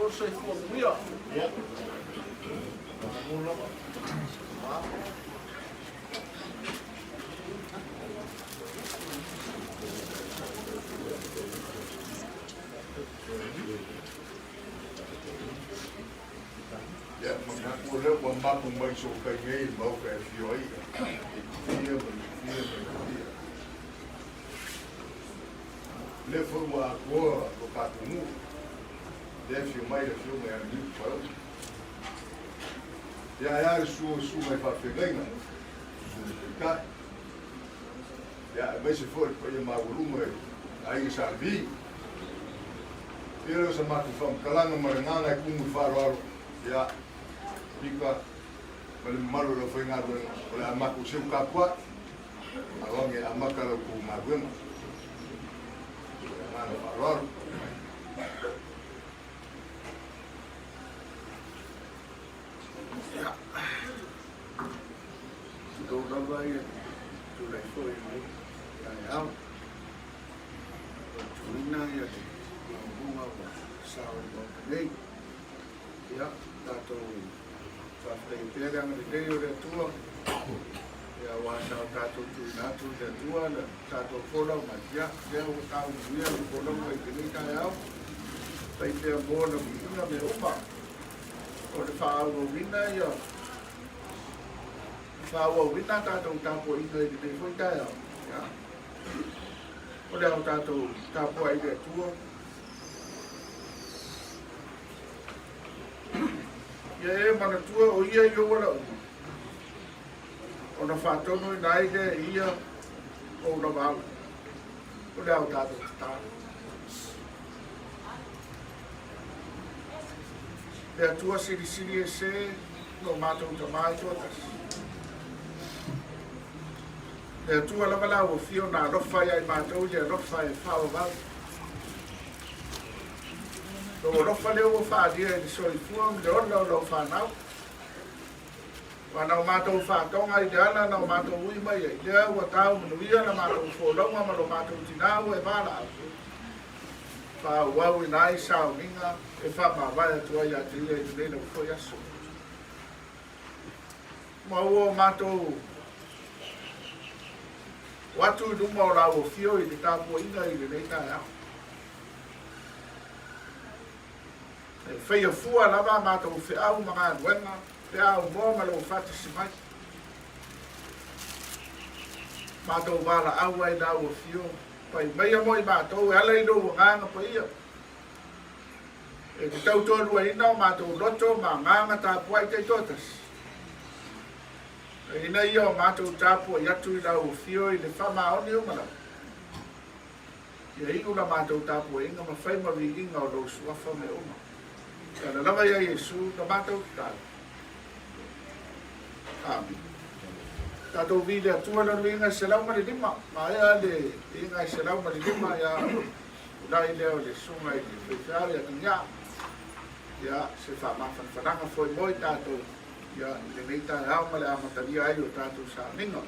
Maua le soifua manuia. Ia. Malo lava. Ia, manatu o lea ua mapu mai sootai nei i le Maota e afio ai Lufia ma Lufia ma Lufia. O lea foi ua atoa lo tatou nuu, lea e afio mai le Afioga ia Niu Palauli. Ia, ae a le susu o susuga i faafeagaiga, susuga i taitai, ia, aemaise foi le paia maualuga i Aiga Sa Levi. Ia lea o sa matou faamatalaga ma le agaga e tumu i le faaaloalo, ia, Pita ma le mamalu o le aufaigaluega, o le a matou seu tapuai, aloage e amata la outou galuega. Ma le agaga faaaloalo. Ia, tulou lava ia le tulai foi i lenei taeao. Tuuina ia le maualuga ua sao i le Maota nei. Ia, tatou faafetaia pea le agalelei o le Atua, ia, aua sa o tatou tuuina atu i le Atua le tatou folau mai. Ia, lea ua tau manuia le folauga i lenei taeao, fai pea mo na viiga mea uma. O le faaauauina ia, faaauauina a tatou tapuaiga i lenei foi taeao. Ia, o le a o tatou tapuai i le Atua. Ia e manatua o ia i ou ala uma, ona faatonuina ai lea e ia ou lava ala. O le a o tatou tatalo. Le Atua silisili ese lo matou Tama i toatasi. Le Atua lava la ua fia ona alofa ia i matou i le alofa e faavavau. Lou alofa lea ua faaalia i le soifua ma le ola o lau fanau. Aua na o matou faatoga i le ala na o matou ui mai ai, lea ua tau manuia la matou folauga ma lo matou tinā ua e valaau. Faaauauina ai sauniga e faamavae atu ai ia te ia i lenei lava foi aso. Ma ua o matou o atu i luma o lau afio i le tapuaiga i lenei taeao. E faia fua lava a matou feau ma galuega pe a aumoa ma lou faatasi mai. Matou valaau ai lau afio, pai maia mo i matou e ala i lou agaga paia. E te tautoaluaina o matou loto ma agaga tapuai taitoatasi. E ina ia o matou tapuai atu i lau afio i le faamaoni uma lava. Ia iu la matou tapuaiga ma fai ma viiga o lou suafa mea uma. E ala lava ia Iesu na matou tatalo. Amene. Tatou vi le Atua lona viiga e 105. Maea le viiga e 105 ia ulai lea o le susuga i le faifeau ia Tagiaa. Ia se faamafanafanaga foi mo i tatou ia i lenei taeao ma le amatalia ai o tatou sauniga.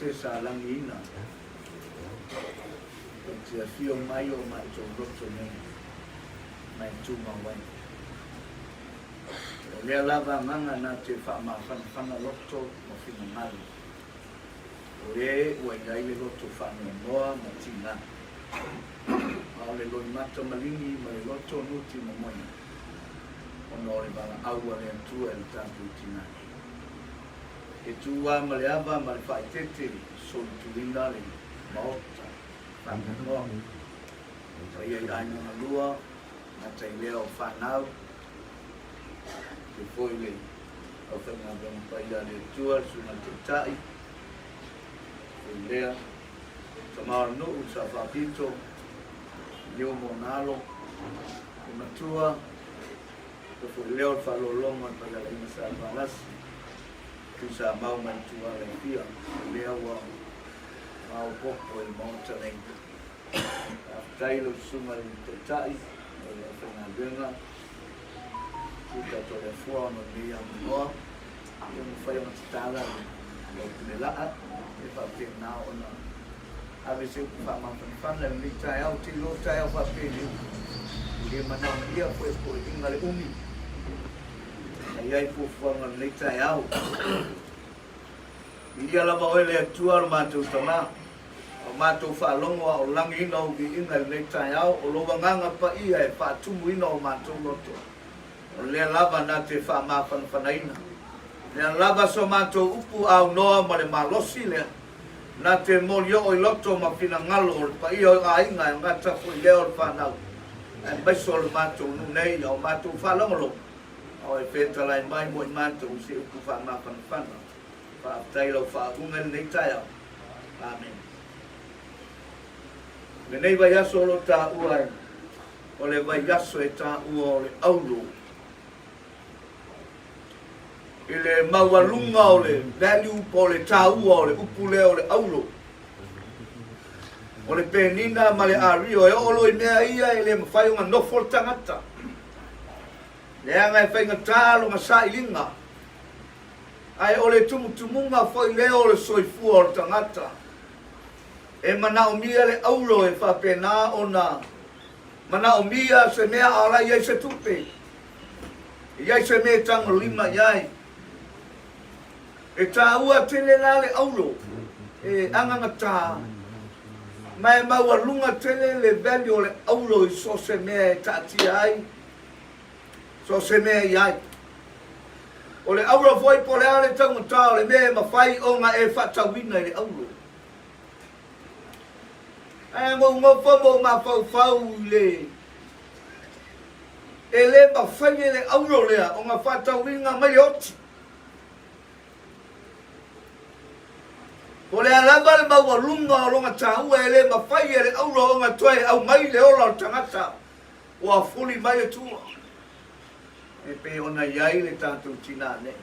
se sa lagiina e te afio mai o matou loto nei ma e tumau ai. O lea lava agaga na te faamafanafana loto ma finagalo o e ua i ai le loto faanoanoa ma tiga, a o le loimata maligi ma le loto nuti momoina ona o le valaau a le Atua i le tatou tina nei. E tu a ma le ava ma le faaeteete e solituina le Maota faanoanoa. Paia i aiga galua, gata i lea o fanau, e foi le aufaigaluega paia a le Atua, le Susuga i le Taitai, foi lea, tama o le nuu, le Sao Faapito, Leo ma ona alo, le matua, e foi lea o le faaaloaloga o le Paialaiga Sa Valasi, Tuisamau mai Tuala e fia, o lea ua maopoopo i le Maota nei. Faafetai i lau Susuga i le Taitai o le aufaigaluega, tu tatou le afua ona o lenei avanoa, ia mafai ona tatala lau pulelaa, e faapena ona ave se upu faamafanafana i lenei taeao, ou te iloa o taeao faapenei, e le manaomia poepoeiga le umi, a i ai fuafuaga o lenei taeao. Viia lava oe le Atua o lo matou Tama, a o matou faalogo a o lagiina ou viiga i lenei taeao, o lou Agaga Paia e faatumuina o matou loto, o lea lava na te faamafanafanaina. Lea lava so matou upu aunoa ma le malosi lea na te molioo i loto ma finagalo o le paia o aiga e gata foi lea o le fanau, aemaise o le matou nuu nei a o matou faalogologo a o e fetalai mai mo i matou i se upu faamafanafana. Faafetai i lau faauuga i lenei taeao. Amene. I lenei vaiaso o lo o taua ai, o le vaiaso e taua o le auro. I le maualuga o le value po o le taua o le upu lea o le auro, o le penina ma le ario, e oo loa i mea ia e le mafai ona nofo le tagata, leaga e faigata lona sailiga. Ae o le tumutumuga foi lea o le soifua o le tagata. E manaomia le auro e faapena ona manaomia se mea a o la e i ai se tupe, e i ai se mea e tagolima i ai. E taua tele la le auro e agagatā, ma e maualuga tele le value o le auro i so o se mea e taatia ai, so o se mea e i ai. O le auro foi po o le a le taugata o le mea e mafai ona e faatauina i le auro. Ae na ou nofo ma ou mafaufau i le e le mafai e le auro lea ona faatauina mai le oti. Po o le a lava le maualuga o lona taua e le mafai e le auro ona toe aumai le ola o le tagata ua fuli mai le tua. E pei ona i ai le tatou tinā nei.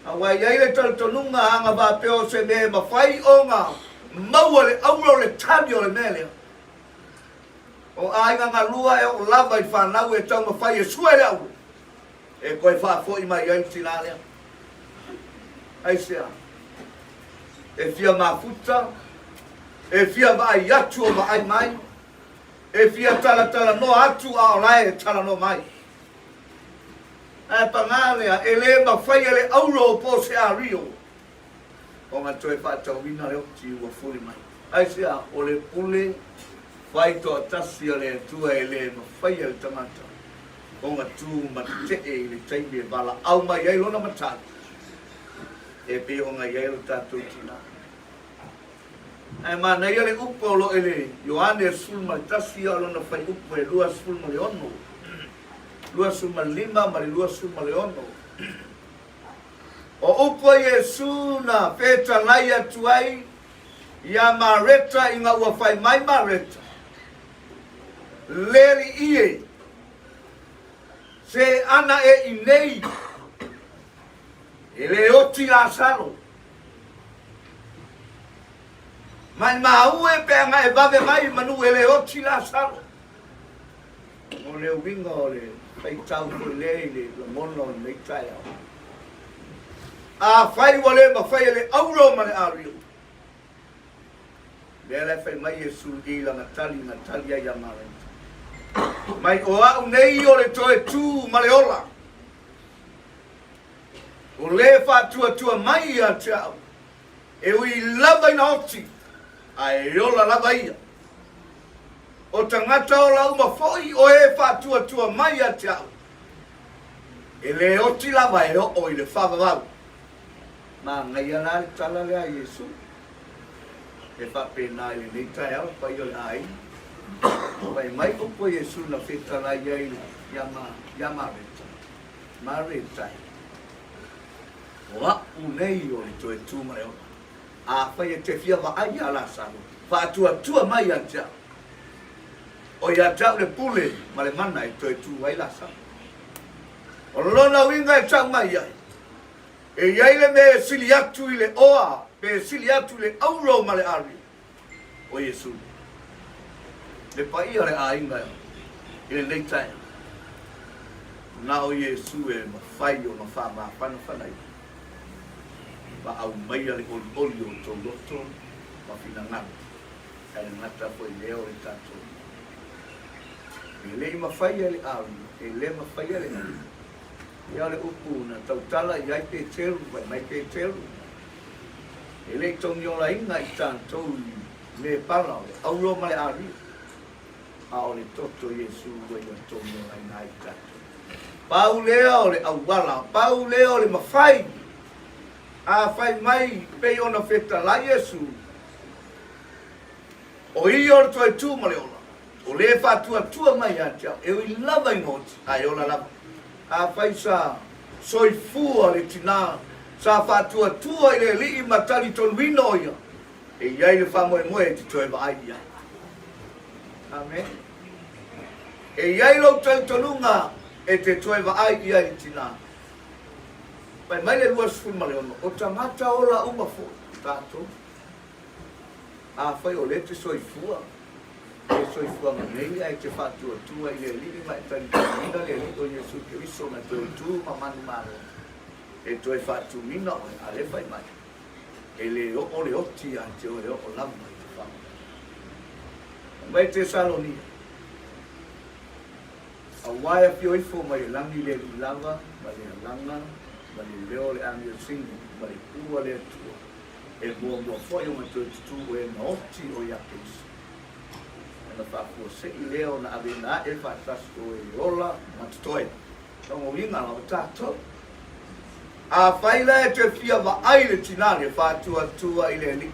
Aua e i ai le talitonuga ana faapea o se mea e mafai ona maua le aura o le tali o le mea lea. O aiga galua e oo lava i fanau e taumafai e sue le auro e toe faafoi mai ai le tinā lea. Aisea? E fia mafuta, e fia vaai atu o vaai mai, E fia talatalanoa atu a o la e talanoa mai. Ae pagā lea, e le mafai e le auro po o se ario ona toe faatauina le oti ua fuli mai. Aisea? O le pule fai toatasi a le Atua e le mafai e le tagata ona tu ma tetee i le taimi e valaau mai ai lona Matai, e pei ona i ai lo tatou tinā. Ae manaia le upu o lo o i le Ioane 11 a o lona fuaiupu e 26, 25 ma le 26. O upu a Iesu na fetalai atu ai iā Mareta ina ua fai mai Mareta, Le Alii e, se ana e i nei, e le oti Lasalo. Maimau e pe ana e vave mai manu e le oti Lasalo. O le uiga o le faitau foi lea i le lagona o lenei taeao. Afai ua le mafai e le auro ma le ario. Lea la e fai mai Iesu i lana tali na tali ai ia Mareta. Mai o a'u nei o le toe tu ma le ola. O le faatuatua mai ia te a'u, e ui lava ina oti, ae ola lava ia. O tagata ola uma foi o e faatuatua mai ia te a'u, e le oti lava e oo i le faavavau. Manaia la le tala lea a Iesu. E faapena i lenei taeao le paia o le aiga. Fai mai upu a Iesu na fetalai ai ia Mareta, Mareta e, o a'u nei o le toe tu ma le ola. Afai e te fia vaai iā Lasalo, faatuatua mai ia te a'u. O ia te a'u le pule ma le mana e toe tu ai Lasalo. O lona uiga e tau mai ai, E i ai le mea e sili atu i le oa, pe e sili atu i le auro ma le ario, o Iesū. Le paia o le aiga i lenei taeao, na o Iesū e mafai ona faamafanafanaina ma aumaia le olioli o outou loto ma finagalo, ae le gata foi lea o le tatou. E le i mafaia le ario, e le mafaia le auro. Ia o le upu na tautala i ai Peteru, fai mai Peteru, E le i togiolaina i tatou i mepala o le auro ma le ario, a o le toto o Iesu ua ia togiolaina ai i tatou. Pau lea o le auala, pau lea o le mafai. A fai mai pei ona fetalai Iesu, O ia o le toe tu ma le ola, o le faatuatua mai ia te au, e ui lava i goti, ae ola lava. Afai sa soifua le tinā, sa faatuatua i le Alii ma talitonuina o ia, e i ai le faamoemoe e te toe vaai i ai. Amene. E i ai lou talitonuga e te toe vaai i ai i le tinā. Fai mai le 26, o tagata ola uma foi tatou. Afai o lea e te soifua, e soifuaga nei ae te faatuatua i le Alii ma e talitonuina le Alii o Iesu Keriso na toe tu ma manumalo e toe faatuina oe, a lea fai mai, e le oo le oti ia te oe e oo lava i te whakamau. Fai mai Tesalonia, Aua e afio ifo mai le lagi le Alii lava ma le alaga ma le leo o le aniosini ma le pū a le Atua, E muamua foi ona toe tutū e na oti o ia Keriso. Ona faafuasei lea ona aveina aʻe faatasi o e ola ma totoe. Lona uiga lava tatou. Afai la e toe fia vaai le tinā le faatuatua i le Alii,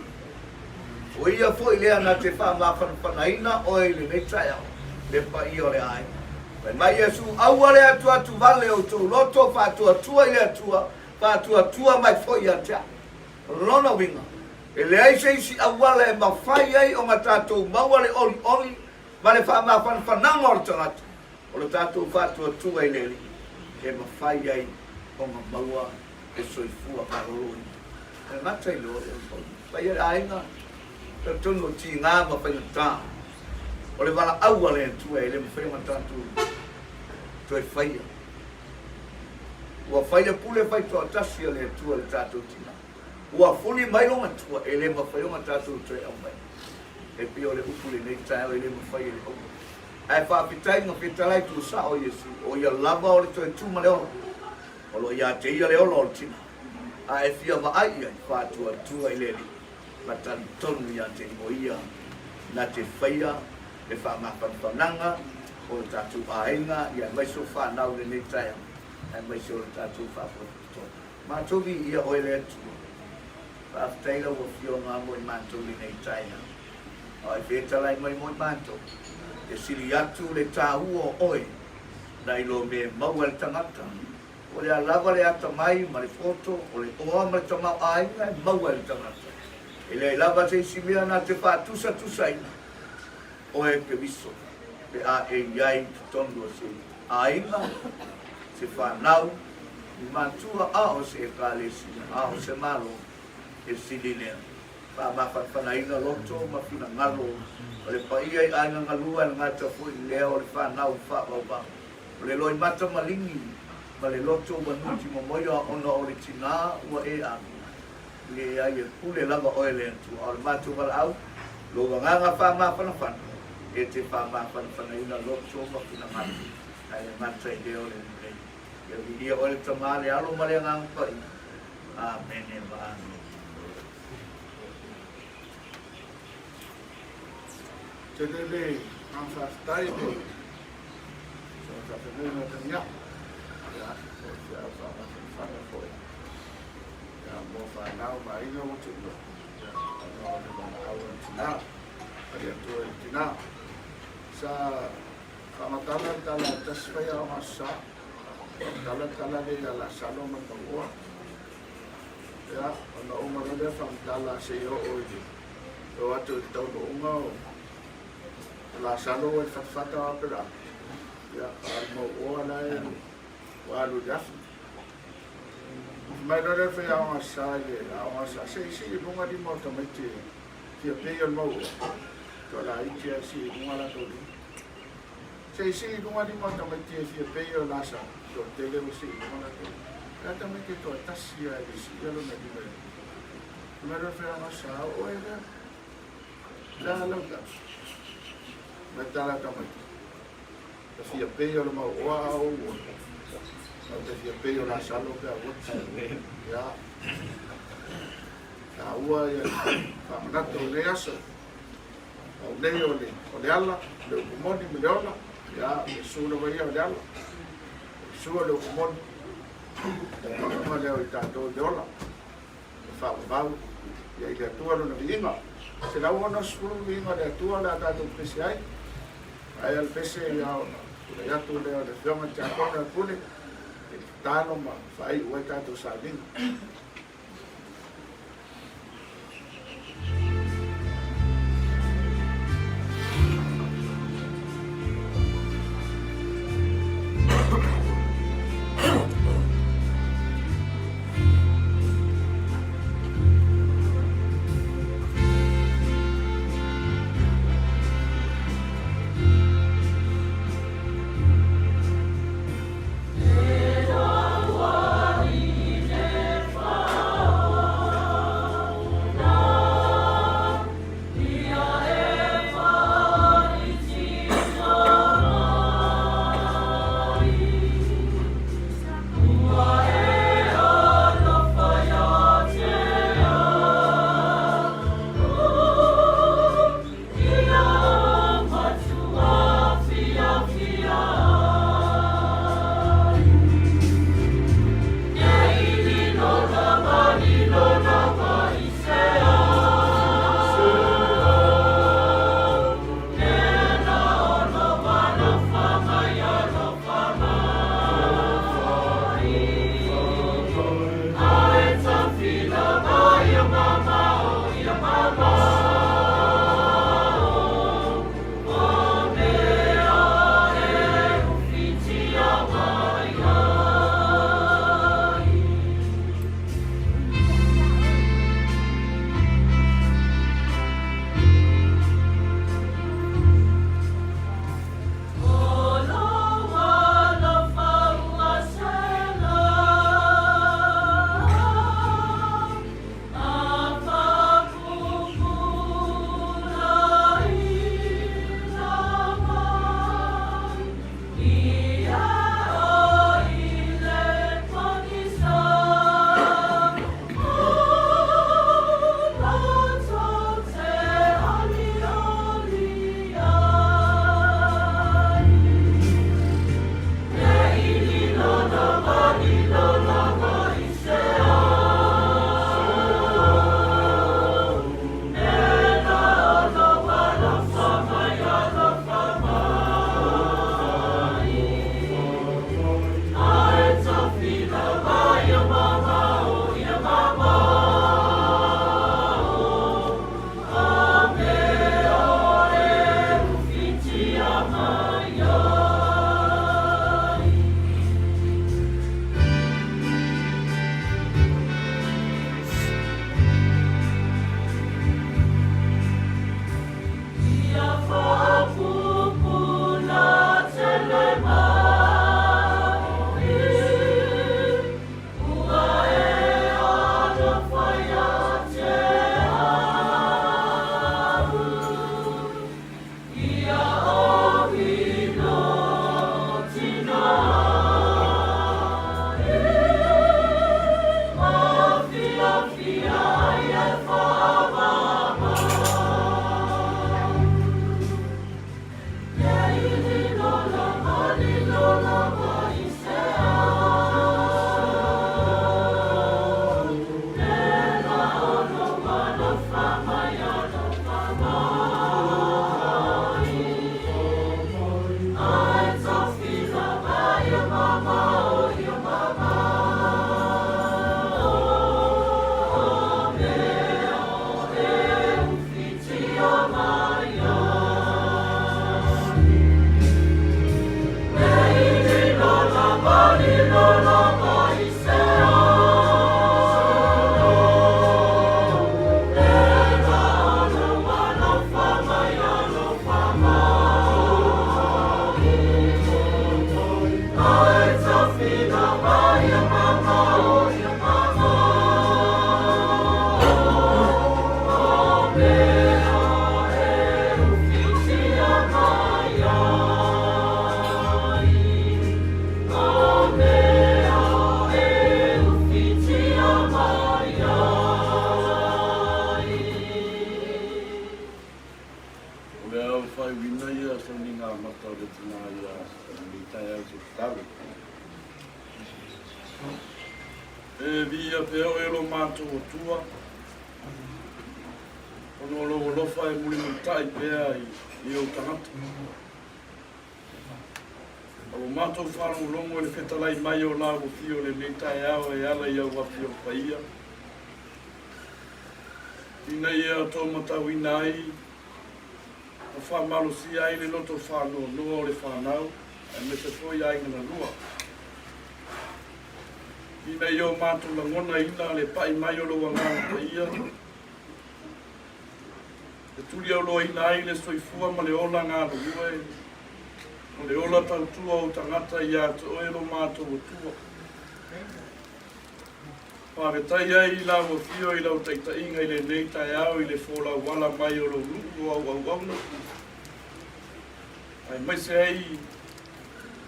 o ia foi lea na te faamafanafanaina oe i lenei taeao, le paia o le aiga. Fai mai Iesu, Aua le atuatu vale outou loto, faatuatua i le Atua, faatuatua mai foi ia te au. O lona uiga, e leai se isi auala e mafai ai ona tatou maua le olioli ma le faamafanafanaga o le tagata, o le tatou faatuatua i le Alii e mafai ai ona maua le soifua maloloina. E gata i le olioli, paia i le aiga, talitonu o tiga ma faigata, o le valaau a le Atua e le mafai ona tatou toe faia. Ua fai le pule fai toatasi a le Atua i le tatou tina. Ua fuli mai lona tua, e le mafai ona tatou toe aumai. E pei o le upu lenei taeao e le mafai e le auma. Ae faafetai na fetalai tuusao Iesu, o ia lava o le toe tu ma le ola. O lo o ia te ia le ola o le tina. A e fia vaai i ai, faatuatua i le Alii, ma talitonu ia te o ia na te faia le faamafanafanaga o le tatou aiga aemaise o fanau i lenei taeao, aemaise o le tatou faapotopotoga. Matou viia oe le Atua. Faafetai lau Afioga mo i matou lenei taeao. A o e fetalai mai mo i matou, e sili atu le taua o oe nai lo mea e maua e le tagata. O le a lava le atamai ma le poto, o le oa ma le tamaoaiga e maua e le tagata. E leai lava se isi mea na te faatusatusaina oe Keriso pe a e i ai i totonu o se aiga, se fanau, ni matua, a o se ekalesia, a o se Malo, e sili lea. Faamafanafanaina loto ma finagalo o le paia i aiga galua e le gata foi i lea o le fanau faavauvau, o le loimata maligi ma le loto ua nuti momoia ona o le tinā ua e alu. Leai, e pule lava oe le Atua. A o le matou valaau, Lou agaga faamafanafana, e te faamafanafanaina loto ma finagalo, ae le gata i lea o le lelei. Ia viia oe le Tama, le Alo ma le Agaga Paia. Amene ma Amene. Tele le agaga faafetai le faafetai o Tania. Ia, o se au faamafanafana foi. Ia, mo whanau ma aiga ua tuua. Ia, ona o le valaau a le tina, a le Atua i le tina. Sa faamatala le tala a tasi fai aoga sa. Faamatala le tala lea ia Lasalo ma le mauoa. Ia, ona uma loa lea faamatala se i oo i le oo atu i le taunuuga o Lasalo ua i le fatafata o Aperama. Ia, a o le mauoa la e ua alu i le afi. Mai loa lea faiaoga sa i le aoga sa se i sii i luga lima o tamaiti e fia pei o le mauoa. Toalaiti ae sii i luga latou lima. Se i sii i luga lima o tamaiti e fia pei o Lasa, toatele ua sii i luga latou lima. Lea tamaiti e toatasi lava e le siia lona lima i luga. Mai loa le faiaoga sa, o oe lea. Lea lau tala. Mai tala tamaiti. Ta fia pei o le mauoa a ou ola. Au te fia pei o Lasalo pe a ua. Ia. Taua ia faamanatu o lenei aso. Au nei o le, o le ala, le upu moni ma le ola. Ia, o Iesu lava ia o le ala. O Iesu o le upu moni. O le lea o i tatou i le ola. E faavavau ia i le Atua lona viiga. 160 viiga o le Atua o le a tatou pese ai. Ae a le pese ia ona tulai atu lea o le Afioga i le Tiakono e pule i le tatalo ma faaiu ai tatou sauniga. Sauniga amata o le tina ia lenei taeao se tatalo. E viia pea oe lo matou Atua, ona o lou alofa e mulimulitai pea i ou tagata. A ua matou faalogologo i le fetalai mai o lau afio i lenei taeao e ala i au afioga paia, ina ia taumatauina ai ma faamalosia ai le loto faanoanoa o le fanau aemaise foi aiga na lua. Ina ia o matou lagonaina le pai mai o lou Agaga Paia, e tuliauloaina ai le soifua ma le ola galulue, o le ola tautua o tagata ia te oe lo matou Atua. Faafetai ai i lau Afio i lau taitaiga i lenei taeao i le folauala mai o lou nuu o au auauna, aemaise ai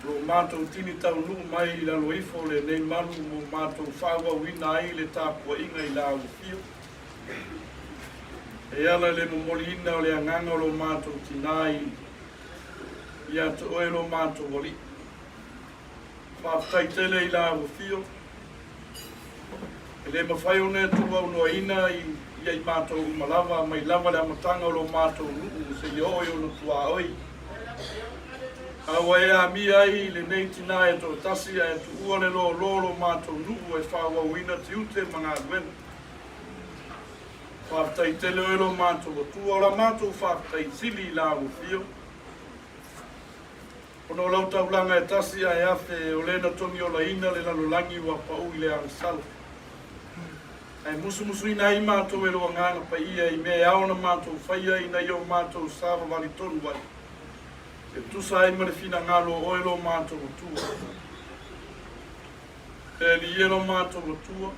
lo matou tini taunuu mai i lalo ifo o lenei malu mo matou faaauauina ai le tapuaiga i lau Afio. E ala i le momoliina o le agaga o lo matou tinā ia te oe lo matou Alii. Faafetai tele i lau Afio. E le mafai ona e tuuaunoaina ia i matou uma lava mai lava le amataga o lo matou nuu seia oo i ona tuaoi. A ua e amia ai lenei tinā e toatasi ae tuua le lōlō o lo matou nuu e faaauauina tiute ma galuega. Faafetai tele oe lo matou Atua, o la matou faafetai sili i lau Afio. Ona o lau taulaga e tasi ae afe o le na togiolaina le lalolagi ua pau i le agasala. Ae musumusuina ai matou e lou Agaga Paia i mea e ao ona matou faia ina ia o matou savavali tonu ai, e tusa ai ma le finagalo o oe lo matou Atua. E Alii e lo matou Atua,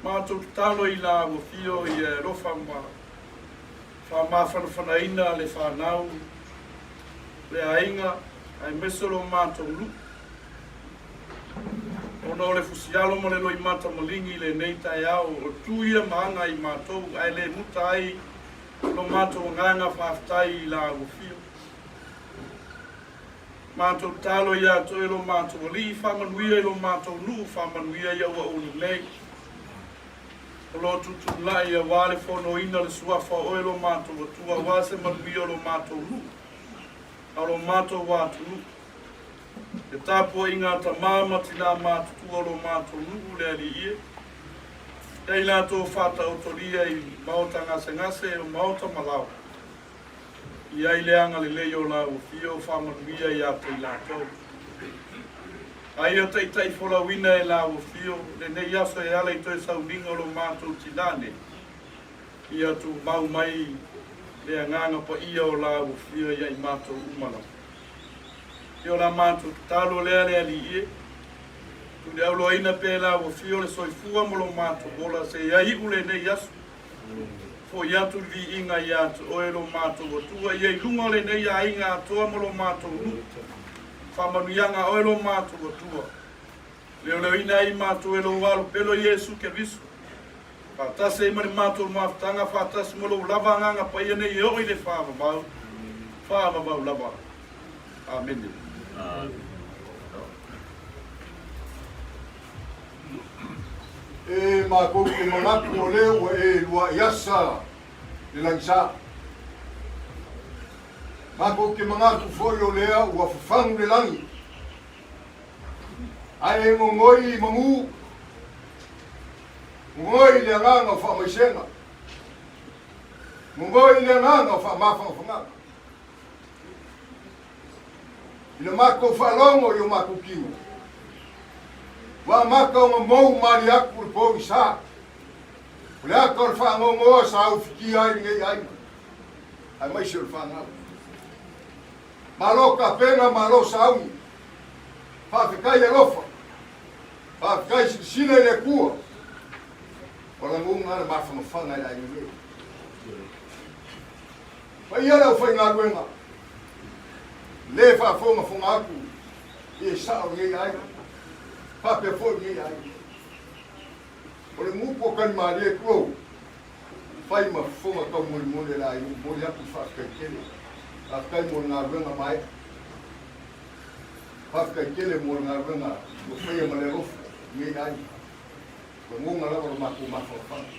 matou tatalo i lau Afio ia e alofa ma faamafanafanaina le fanau, le aiga, aemaise lo matou nuu. Ona o le fusialo ma le loimata maligi i lenei taeao, o tu ia ma aga i matou, ae le muta ai lo matou agaga faafetai i la afio. Matou tatalo ia te oe lo matou Alii, faamanuia i lo matou nuu, faamanuia i auauna nei. O lo o tutulai aua le fonoina o le Suafa o oe lo matou Atua, aua se manuia o lo matou nuu, a o lo matou atunuu. Le tapuaiga a tama ma tinā matutua o lo matou nuu le Alii e, ia i latou faataotolia i maota gasegase o maota malao, i ai le agalelei o lau afio faamanuia ia te i latou. A ia taitai folauina e lau afio lenei aso e ala i toe sauniga o lo matou tinā nei, ia tumau mai le agaga paia o lau afio ia i matou uma lava. Ia o la matou tatalo lea le Alii e, tuliauloaina pea e lau afio le soifua ma lo matou ola seia iu lenei aso. Foi atu le viiga ia te oe lo matou Atua, ia i luga o lenei aiga atoa ma lo matou nuu. Faamanuiaga a oe lo matou Atua. Leoleoina ai matou e lou Alo pele o Iesu Keriso. Faatasi ai ma le matou mafutaga, faatasi ma lou lava Agaga Paia nei e oo i le faavavau, faavavau lava. Amene. E matou te manatu o lea ua e luaʻi asa le lagisa. Matou te manatu foi o lea ua fafagu le lagi, ae e gogoi i manu, gogoi i le agaga o faamaisega, gogoi i le agaga o faamafagafagaga. I le matou faalogo i o matou tino, ua amata ona mou malie atu le pogisa. O le ata o le faanoanoa sa ufitia ai lenei aiga, aemaise o le fanau. Malo tapena, malo sauni. Faafetai alofa, faafetai silasila i le Atua. O lagona le mafanafana i le aiga nei. Paia le aufaigaluega, le faafogafoga atu i e sao lenei aiga, faapea foi lenei aiga. O le gupu o Kalimalie, tulou, fai ma fofoga taumolimoli a le aiga, momoli atu le faafetai tele. Faafetai mo le galuega maea. Faafetai tele mo le galuega ua faia ma le alofa i lenei aiga. Lagona lava lo matou mafanafana.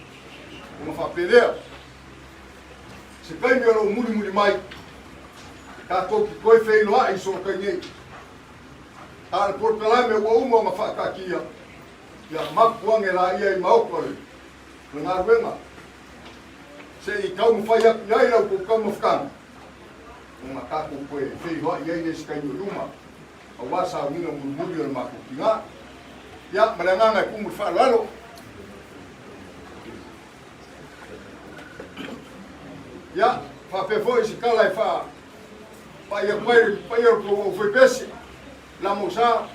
Ona faapea lea, se taimi o lou mulimuli mai, tatou te toe feiloai i sootai nei. A o le polokalame ua uma ona faataatia, ia mapu ane laia i maota o le galuega, se i taumafai atu i ai la outou taumafataga, ona tatou toe feiloai ai lea i se taimi o luma, aua sauniga mulimuli o le matou tina. Ia, ma le agaga e tumu i le faaaloalo. Ia, faapea foi se tala e faa pai atu ai le paia o le tou aufaipese, Lamausa,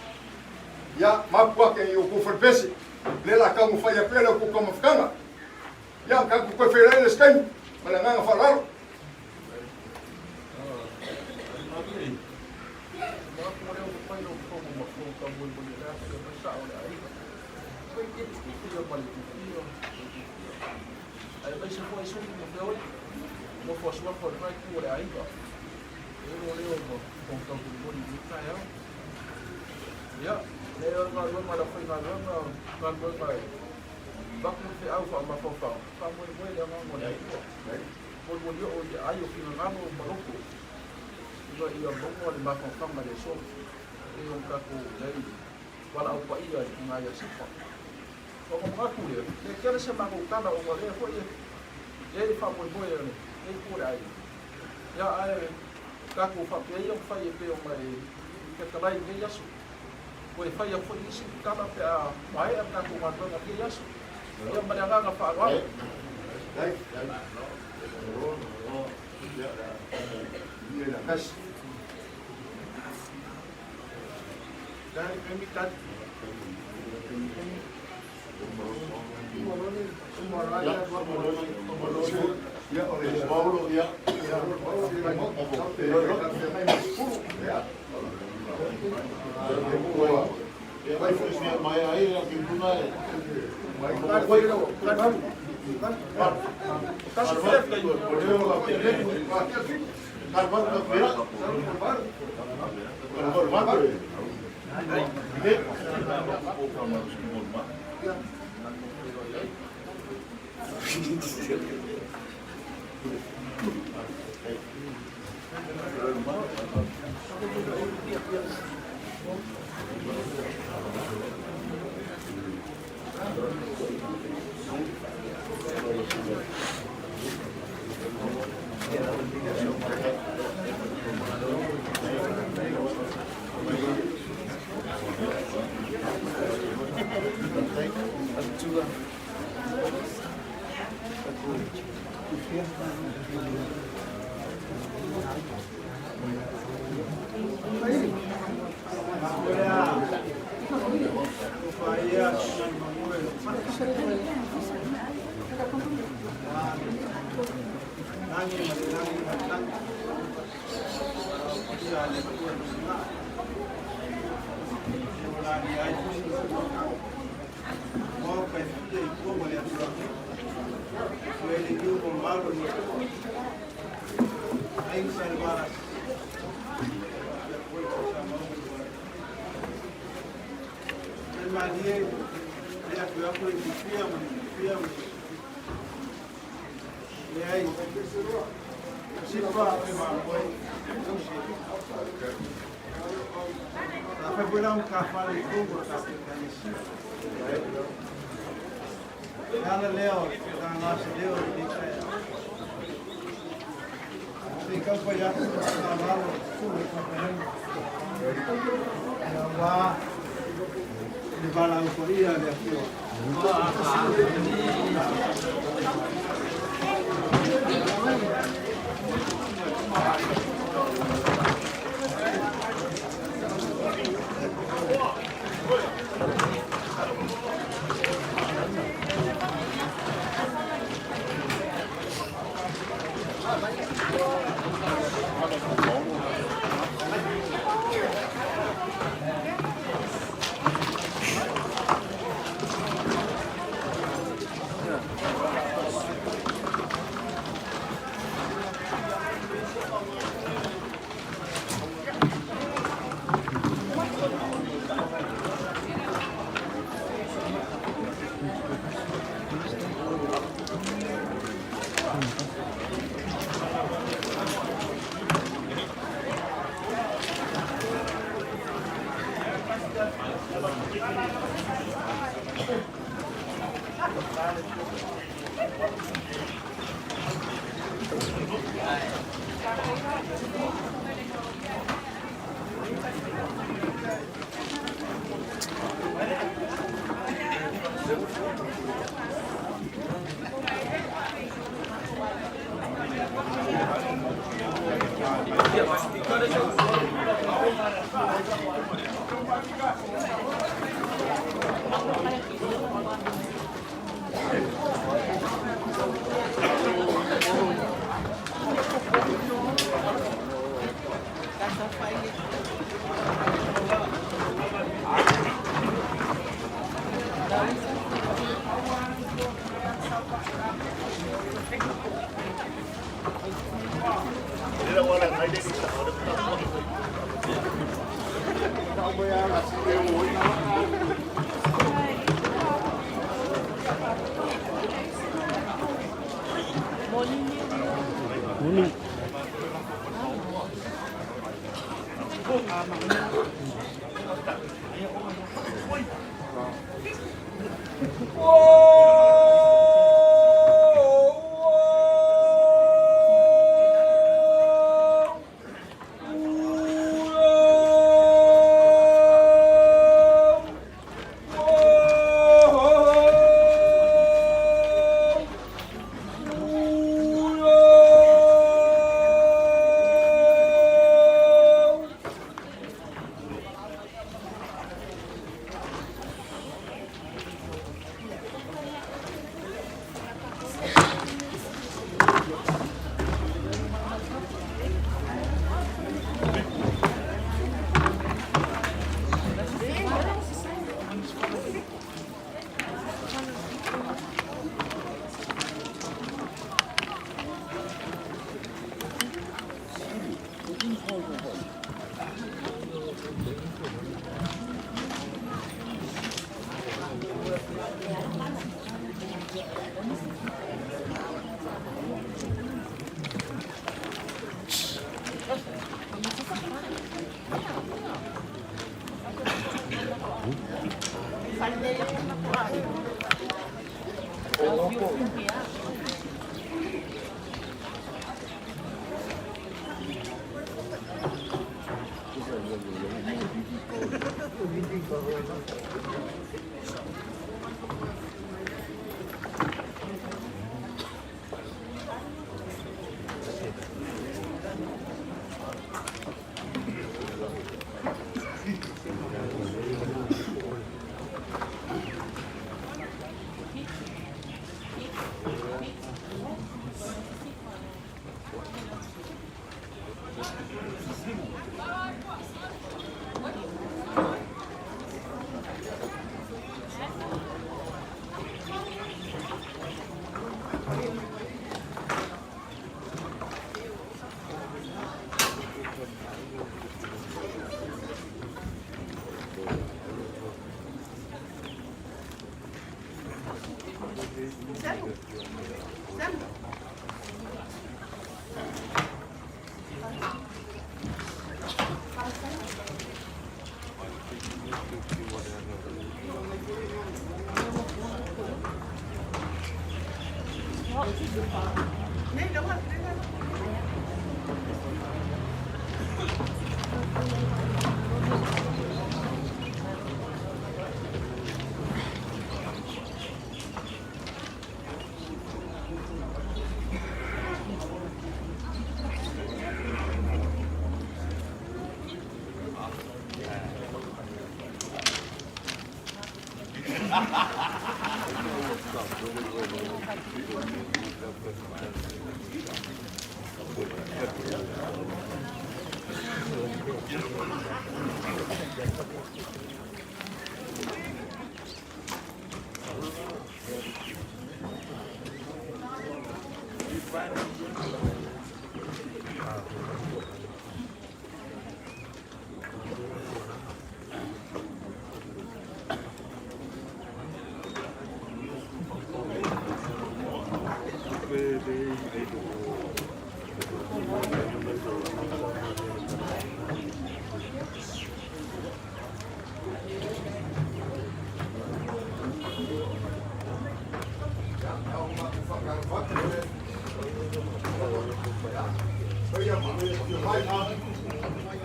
ia, mapu ake i outou falepese, lea la taumafai atu ai la outou taumafataga. Ia, tatou toe feiloai le isi taimi, ma le agaga faaaloalo. Ia, lea o le galuega a le aufaigaluega, galuega e avatu le feau faamafaufau, faamoemoe i le agaga o le Atua. Molimoli oo i ai o finagalo ma loto, ina ia maua le mafaufauga i le aso, pei ona tatou i ai i valaau paia i le tina ia Sifa. Ona manatu lea, le tele se matou tala ona o lea foi e i ai le faamoemoe o lenei itu o le aiga. Ia, ae tatou faapea ia ona fai e pei ona e fetalai i lenei aso. Toe fai atu foi nisi tala pe a maea le tatou galuega i lenei aso. Ia ma le agaga faaaloalo.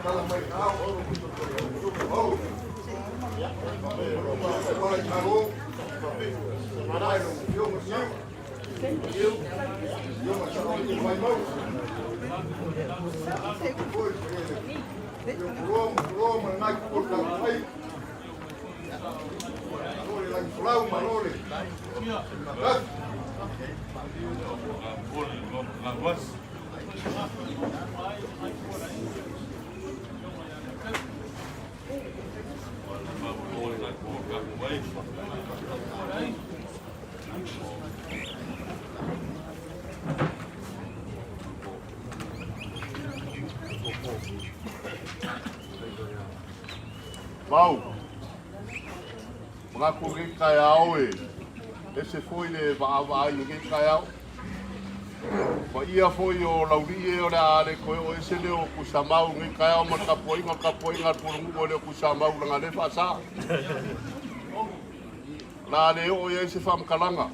Tala mai ao. Au. Malo, mai lo fioga siu. Fioga sa i mai mau. Foi Yo ro ma nai ko ka mai. Malo le lang folau malo le. Mau. Manatu i lenei taeao e ese foi le vaavaai i lenei taeao. Paia foi o Laulii e o le a le toe oo ese leo o Tuisamau i lenei taeao ma le tapuaiga, le tapuaiga a le Pulenuu e le o Tuisamau leaga o lea e faasa. O le a le oo i ai se faamatalaga.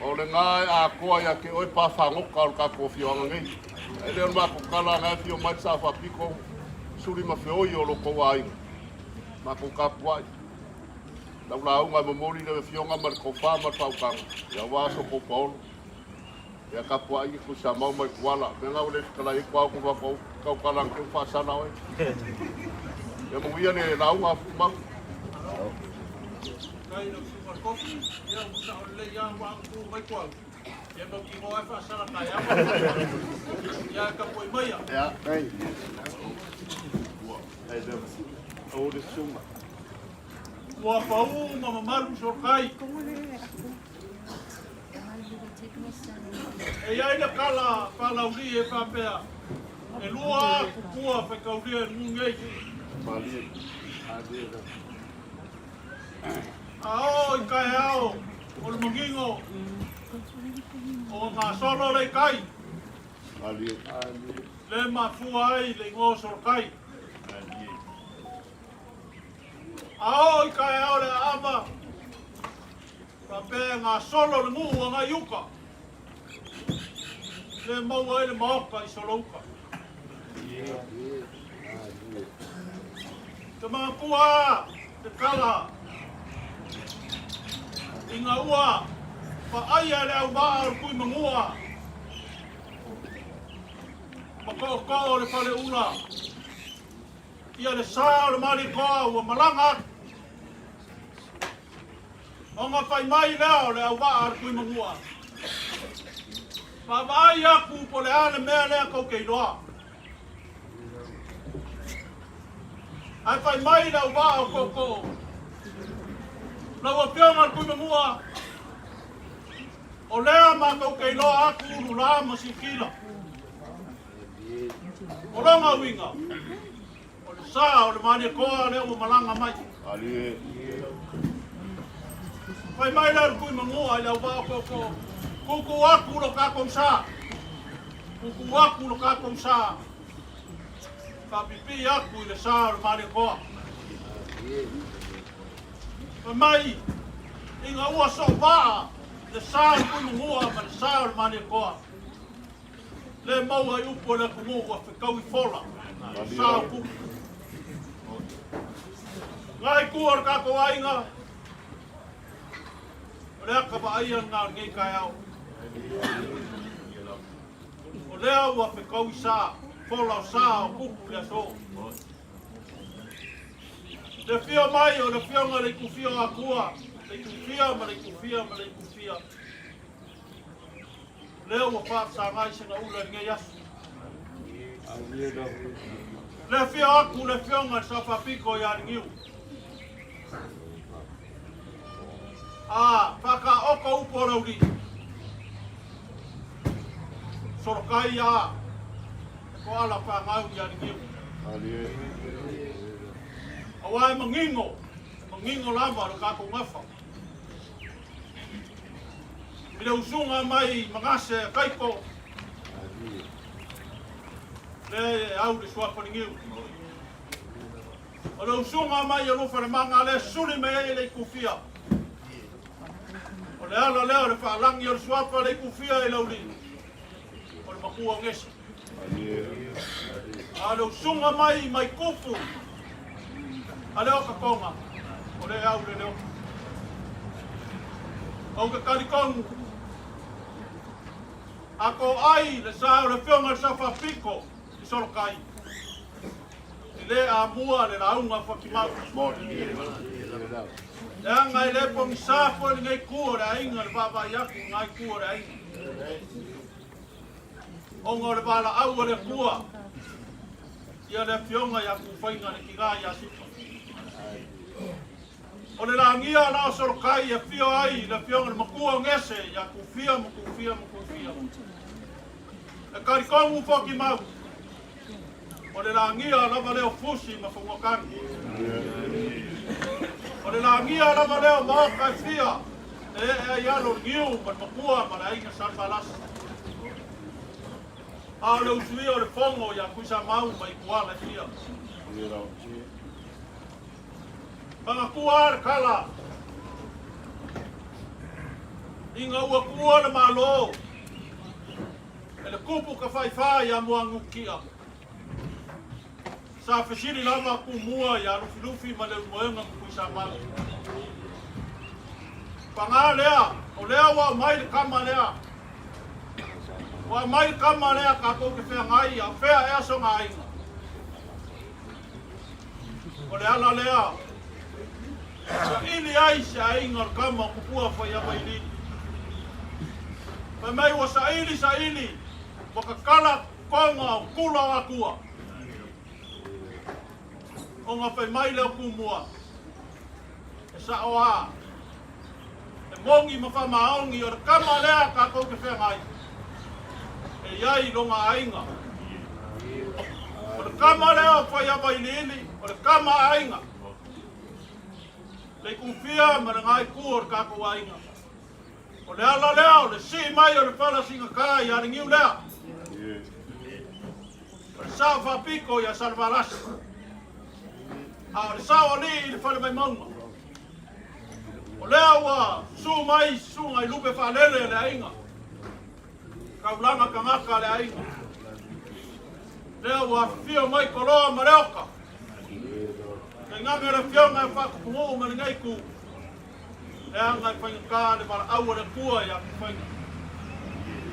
O lena e atoa ia te oe pa fagota o le tatou afioaga nei. E le o le matou tala na e afio mai le Sao Faapito, suli ma feoi o lo tou aiga. Matou tapuai. Lau lauga e momoli le afioga ma le tofa ma le faautaga, ia aua so tou paolo. Ia tapuai i Tuisamau mai Tuala. Mea na ua le fetalai ai Tuao tou tautala na teu faasala oe. Ia manuia le lauga a Fuumau. Faafetai i lau susuga i le Kofi, ia ua sao lelei lava ua agatū mai Tuau, ia mautinoa ai faasala taeao. Ia e tapuai maia. Ia. Ua pau ma mamalu solokai. E i ai le tala faalauli e faapea, E lua kupua faitaulia i le nuu nei. A oo i taeao o le manino o gasolo le i tai, le mafua ai le igoa o Solokai. A oo i taeao le aava, faapea e gasolo le nuu agai i uta, le maua ai le maota i Solouta. Te manatua te tala ina ua vaaia le auvaa o le Tuimanua ma tootoo o le Faleula ia le sa o le Malietoa ua malaga atu. Ona fai mai lea o le auvaa a le Tuimanua, Vaavaai aku po o le a le mea lea tou te iloa. Ae fai mai le auvaa o Tootoo, Lau Afioga i le Tuimanua, o lea matou te iloa aku ulula ma siukila. O lona uiga, O le sa o le Malietoa lea ua malaga mai. Fai mai lea o le Tuimanua i le auvaa o Tootoo, Tuutuu atu lo tatou sa, tuutuu atu lo tatou sa, faapipii atu i le sa o le Malietoa. Fai mai, ina ua soovaa le sa o le Tuimanua ma le sa o le Malietoa, Le maua i upu a le atunuu ua fetaui fola, sa o kupu. Ngā itu o le tatou aiga, o le aka vaaia lena o lenei taeao. O lea ua fetaui sa, fola o sa o kupu i le aso. Le afio mai o le afioga i le Itufia o Atua, le Itufia ma le Itufia ma le Itufia. Lea ua faafesagai segaula i lenei aso. Le afio atu le afioga i le Sao Faapito ia Liniu. A faataoto upu o Laulii. Solokai a e koala whangau ia Liniu. Aua e manino, e manino lava lo tatou gafa. I le usuga mai Manase a Kaiko, lea e au le suafa ligiu. O le usuga mai Alofalemanga lea suli mai ai le ikufia. O le ala lea o le faalagi o le suafa le ikufia i Laulii, o le makua o Gesi. A o le usuga mai mai kupu a le oka koga, o le au le leoka. Ou te talitonu, a toai le sa o le Afioga i le Sao Faapito i Solokai, e le amua le lauga a Fuatimau. Leaga e le pogisa foi lenei itu o le aiga le vaavaai atu i lena itu o le aiga. Ona o le valaau a le Atua ia le Afioga ia Tufaiga le tina ia Sipa. O le lagia la o Solokai e afio ai le Afioga i le Matua o Gese ia Tufia ma Tufia ma Tufia. E talitonu Fuatimau, o le lagia lava lea o Fusi ma Fanuatanu. O le lagia lava lea o maota e fia e ee ai alo o le niu ma le matua ma le aiga Salevalasi. A o le usuia o le fono ia Tuisamau ma Ituala e fia. Manatua le tala ina ua tuua le Malo e le tupu tafaifa ia Muagututia. Sa fesili lava Tumua ia Lufilufi ma Leulumoega ma Tuisamau. Paga lea, o lea ua aumai le tama lea. Ua aumai le tama lea tatou te feagai, a o fea ea sona aiga? O le ala lea saili ai se aiga o le tama o Tupua Faiavailiili. Fai mai ua saili saili ua tatala toga o tula o Atua. Ona fai mai lea o Tumua, e sao a, e moni ma faamaoni o le tama lea tatou te feagai, e i ai lona aiga. O le tama lea o Faiavailiili, o le tama aiga. Le itufia ma le gaitu o le tatou aiga. O le ala lea o le sii mai o le fala sigata ia le niu lea. O le sao faapito ia Salevalasi. A o le sao alii i le fale Vaimauga. O lea ua susu mai susuga i lupe faalele a le aiga. Taulaga tagata a le aiga. Lea ua afifio mai Toloa ma Leoka. Tainane le afioga e Faatupunuu ma lenei itu. Leaga e faigata le valaau a le Atua ia Tufaiga.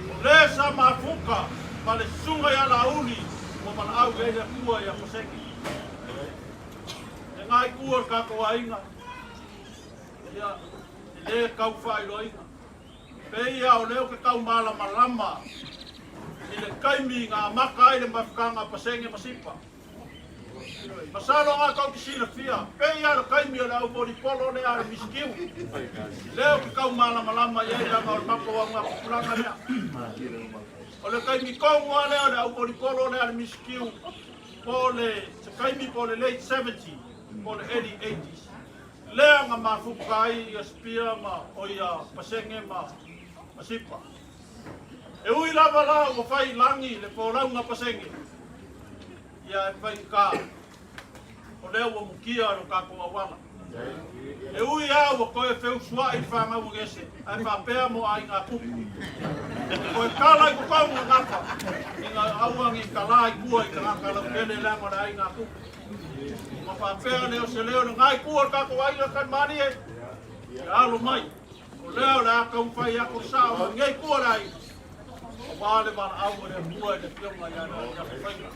O le sa mafuta ma le susuga ia Laauli ua valaau i ai le Atua ia Paseke. E ngā itu o le tatou aiga, ia, e le tau faailoaina. Pei a o lea ou te tau malamalama i le taimi na amata ai le mafutaga a Pasene ma Sipa. Masalo nga tou te silafia, pei a o le taimi o le au volipolo lea a le Misikiu. Lea ou te tau malamalama i ai leaga o le matou augatupulaga lea. O le taimi tonu lava lea o le au volipolo lea a le Misikiu, po o le, se taimi po o le late 70 po o le early 80s. Lea na mafuta ai ia Sipia ma, o ia Pasene ma, ma Sipa. E ui lava la ua fai i lagi le folauga pasene, ia e faigata, o lea ua mukia lo tatou auala. E ui lava ua toe feusuai le fanau o Iese, ae faapea mo aiga tupu. Toe tala i totonu o gafa, ina aua ne i talā i tua i tagata lautele leaga o le aiga tupu. Ma faapea lea o se leo lena i tua o le tatou aiga Talimālie, ia alo mai. O lea o le a taumafai atu le sao ma lenei itu o le aiga, aua le valaau a le Atua i le Afioga ia Faiga.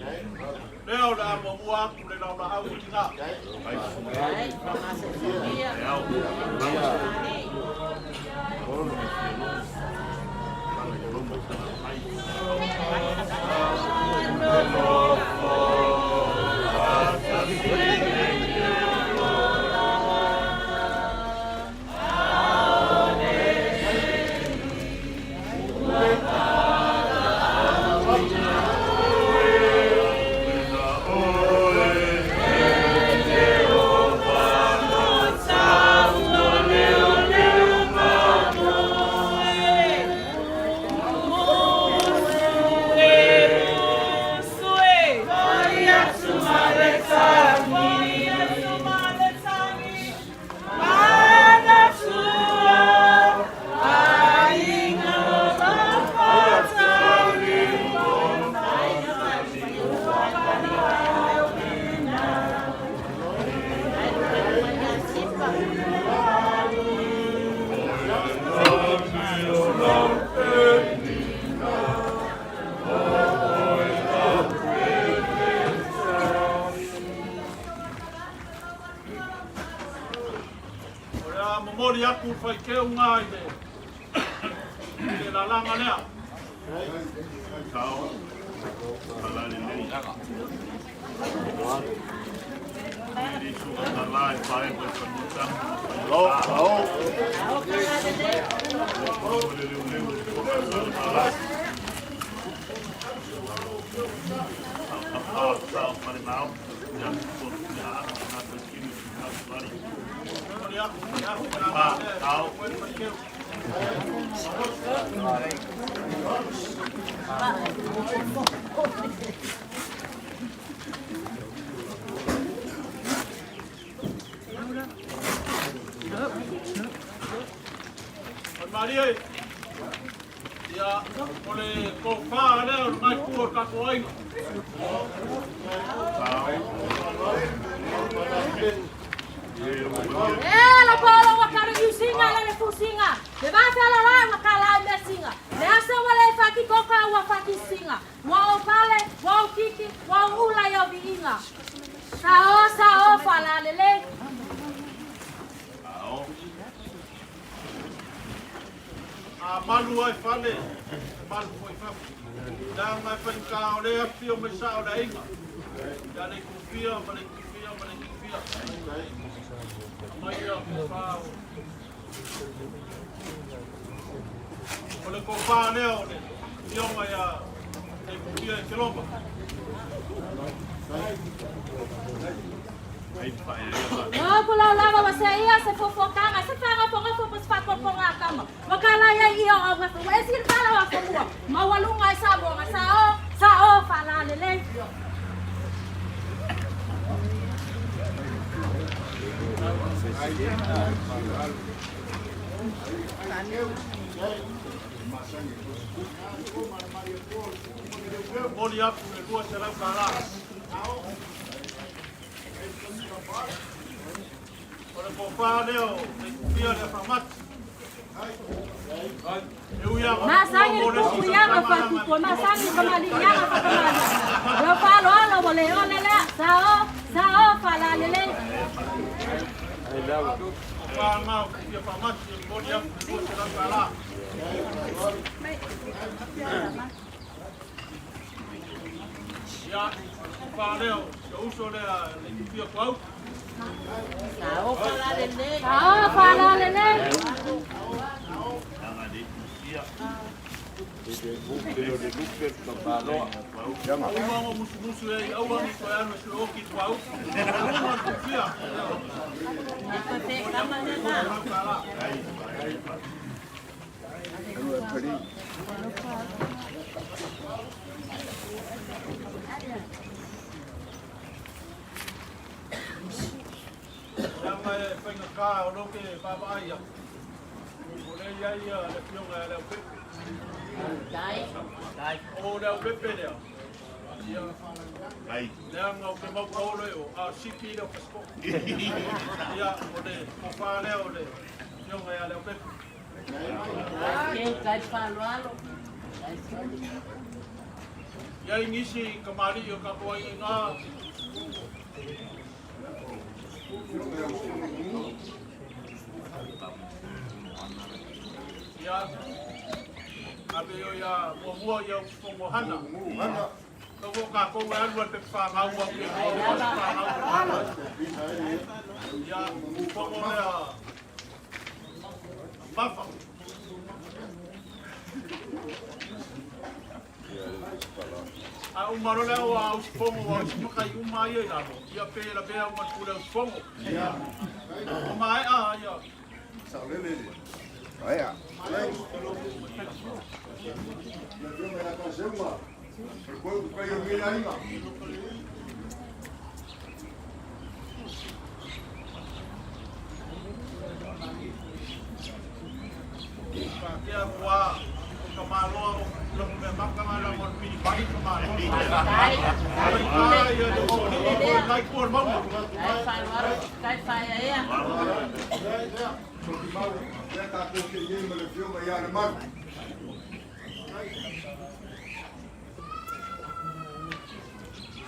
O lea o le a muamua atu le laulaau o tina. Pulufai ngā i le i le lalaga lea. Maria, ia, o le tofa lea o le maipua o le tatou aiga. E la polo wa kala yusinga la le fusinga. Le va fa la la wa kala mesinga. Le asa wa le fa ki koka wa fa ki singa. Wa o pale, wa o kiki, wa o ula ya o viinga. Sa o sa o fa la le le. A malu ai fale, malu foi fafo. La mai whaika o le afi o mai sa o le aiga. Ia le kufia, ma le kufia, ma le kufia. Mai ia kofa o. O le kofa lea o le fioga ia le kufia i Keloma. No kula lava wa se ia se fofokanga se fanga fonga fo se fa kama. Wa kala ia ia o wa wa esi kala wa fo Ma wa lunga sa mo sa o sa o fa la le le. Moli atu le 200 kālā. O le kofa lea o le kufia le whamati. E ui a Masangi kuku yanga fa kuku, masangi kamali yanga fa kamali. Lo fa lo lo wa le o le le sa o sa o fa la le le. Kofa ngā o kufia whamati e moli atu le 200 kālā. Ia, kofa lea o se uso lea le kufia kuau. Sa o fa la le le. Sa o fa la le le. Uma musu musu e aua ni koe anu e sui oki kuau. Uma kufia. Ia mai e whainga kā o loke papa ai ia. O le ia ia le fionga e leo pepe. O leo pepe lea. Ia. Lea ngau te mau kaolo e o a siki leo pasko. Ia o le kofa lea o le fionga ia leo pepe. Ia i nisi kamari o ka koa i ngā. Ia, ape o ia mua mua ia usufongo hana. Ka wo ka kou e alu al pe wha ngau au ke hoa o wha ngau. Ia, usufongo lea mafa. A umaro lea o a usufongo o usumakai uma ia i lalo. Ia pe la pea uma kule usufongo. O mae a ia. Aia. Le fioga ia ka seunga. O le koe kai o ngi aiga. Pa kea kua o ka maloa o lo me makanga la mo pili pai ka maloa. Ai ai ia le o ni o kai kua maunga. So ki mau, lea tātou ke iei ma le fioga ia le maru.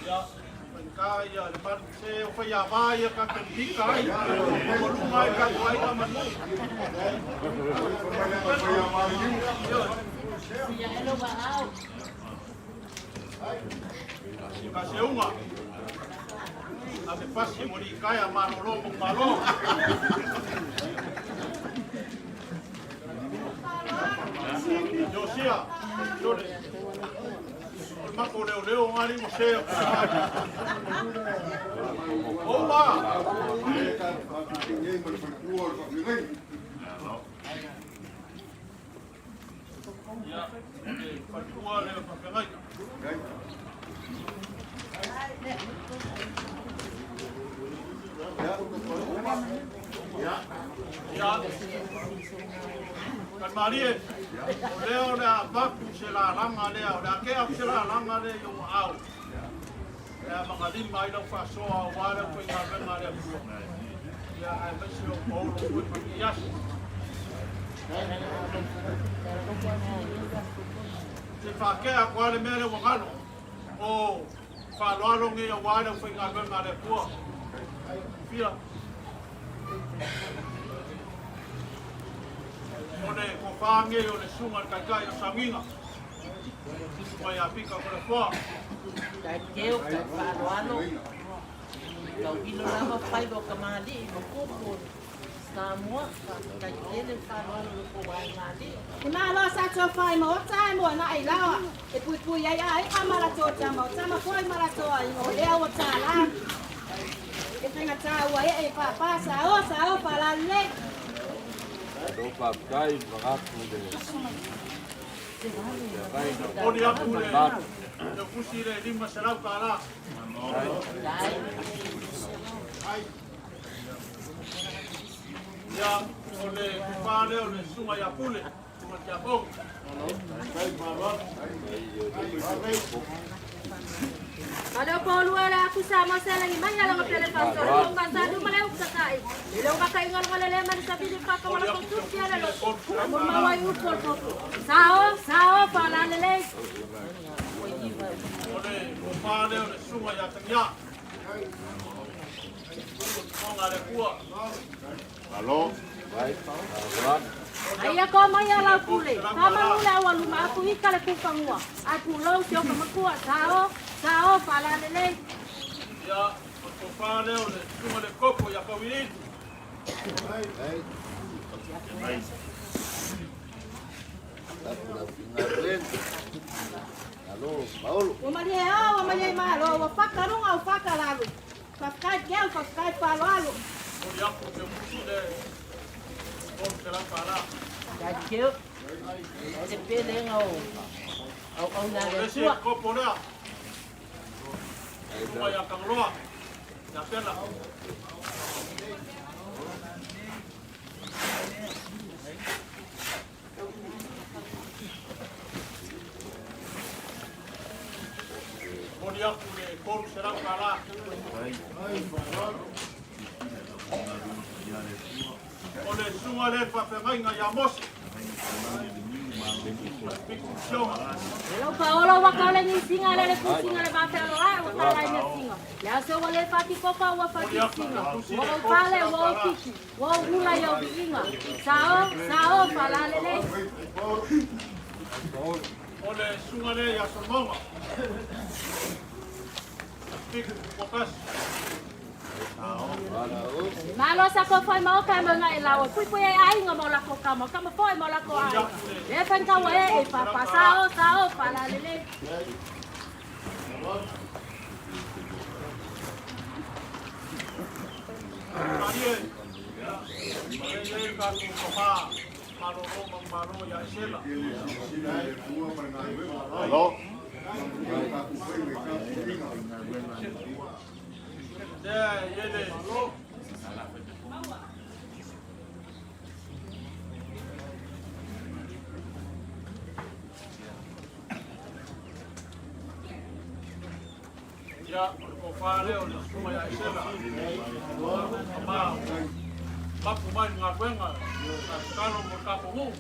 Ia, Ka ia le malu se o fai ava ia ka kenpika ai. O lunga ai ka ai ka manu. Ka se unga. A me pasi mo li kaya malolo mo malo. Josia, Jole. O le mako leo leo ngari mo se o Oua! Ia, le faletua le faafeagaiga. Ia, Kalmalie, o lea o le a avatu se lalaga lea, o le a tea atu se lalaga lea i ou aao, e a magalima ai lau faasoa aua le aufaigaluega a le Atua, ia, aemaise o Paolo foi ma Iasi. Se faatea atu lava le mea lea ua galo, o faaaloalo nei aua le aufaigaluega a le Atua. Fia. O le tofa nei o le susuga i le Taitai o Sagiga, Susuga ia Pita Toleafoa. Tai keu, tai faaaloalo, tauilo lava faiva o kamali'i ma kupu o Samoa, faafetai tele le faaaloalo i lo outou aegalii. E malo sa tofa i maota ae moana i laoa e puipui ai aiga ma latou tama, o tama foi ma latou aiga, o lea ua tala e faigata ua ee papa sao sao falalelei. Malo faafetai i le manatu i le Momoli atu le taufusi le $500. Ia, o le tofa lea o le susuga ia Pule, susuga Tiakono. Kale o paulua le aku sa ma se langi mai ala pele fa so lo ka sa du male u kai. Le lo ka kai ngalo ngale le ma sa bi fa ka wala ko tu tia le lo. Mo ma wai u pol po. Sao sao fa la le le. O le tofa lea o le susuga ia Tagia. Susuga le Atua. Malo. Aia ko mai ala pule. Ka manu le awa luma aku i ka le kufangua. Ai pulou te o ka makua. Sao sao fa la le le. Ia, o le tofa lea o le susuga le Koko ia Pauiliili. Ua malie ao, ua malie malo, ua fakaluga, ua fakalalo. Faafetai keu, faafetai faaaloalo. Momoli atu le usi le $300. Tai keu, te pelega o auauna a O le le isi Atua. kopo lea. Susuga ia Tagaloa, ia Pela. Momoli atu le $300. O le susuga lea i le faafeagaiga ia Mose. Fikusioga. Le lo paolo ua kau le nisiga le le fusiga le vafealo ae ua tala i mesiga. Le aso ua le fatikoka ua fatisiga. Ua ou pale ua ou kiki. Ua ou ula i au viiga. Sao, sao, falalele. O le susuga lea ia Solomona. Fiku Potasi. Malo sa ko foi ma o ka mo ngai lawa. Pui pui ai aiga ma o lako kama. Kama foi ma o lako aiga. Le whenka ua e e papa. Sao, sao, falalele. Malie, ia, e i ai le tatou tofa malolo ma malo ia Esela. Malo. Lea e i ai le Ia, o le tofa lea o le susuga ia Esela. Ma mapu mai le galuega sa tatalo mo le tatou nuu.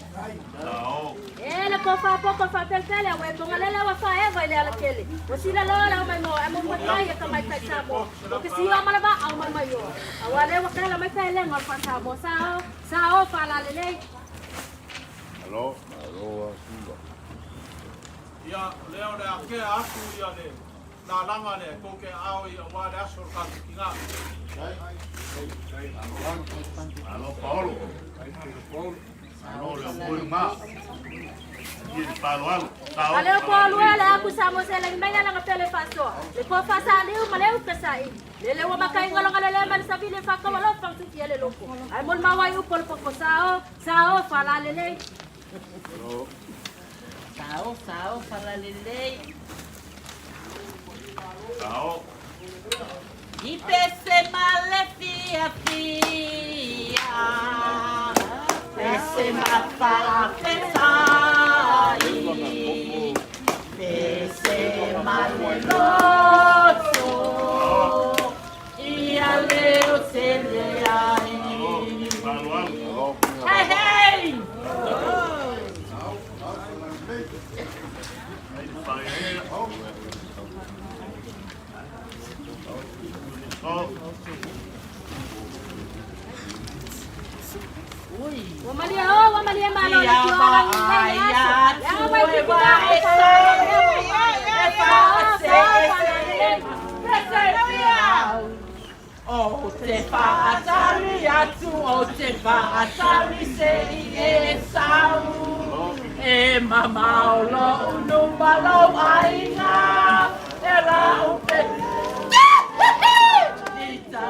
E le kofa poko fa pelepele ua e pogalele ua faeva i le alakele. Ua silaloa le aumai mo ae mo mai e tamaitai Samoa. O ke sio ma le vaa o mai mai oa. Aua lea ua kaela mai paelega o le faa-Samoa. Sao, sao, faalalelei. Malo, malo lava Suva. Ia, o lea o le a kea atu ia le lalaga lea e tou te aao i aua le aso o le Katikina. Malo Paolo. Malo le au ma. Ia le faaaloalo. A leo po alua le aku sa mo se lengi mai la pele faasoa. Le po faasaliu ma le uta saili. Le le ua makaigaloga le le ma le savili e faakaua lau fautuki le loko. Ai mo le mawai upo le poko sao, sao faalalelei. Sao, sao, faalalelei. Sao. I pese ma le fiafia, pese ma faafesai, pese ma le loto, ia leo tele ai. Hey, hey! Ua malie o, ua malie malo le tio ala ni nei le aso. Le aga wai ki ki O te whaatari atu, o te whaatari se i e sau. E mamao lo unu malo aiga, e la upe. Ita,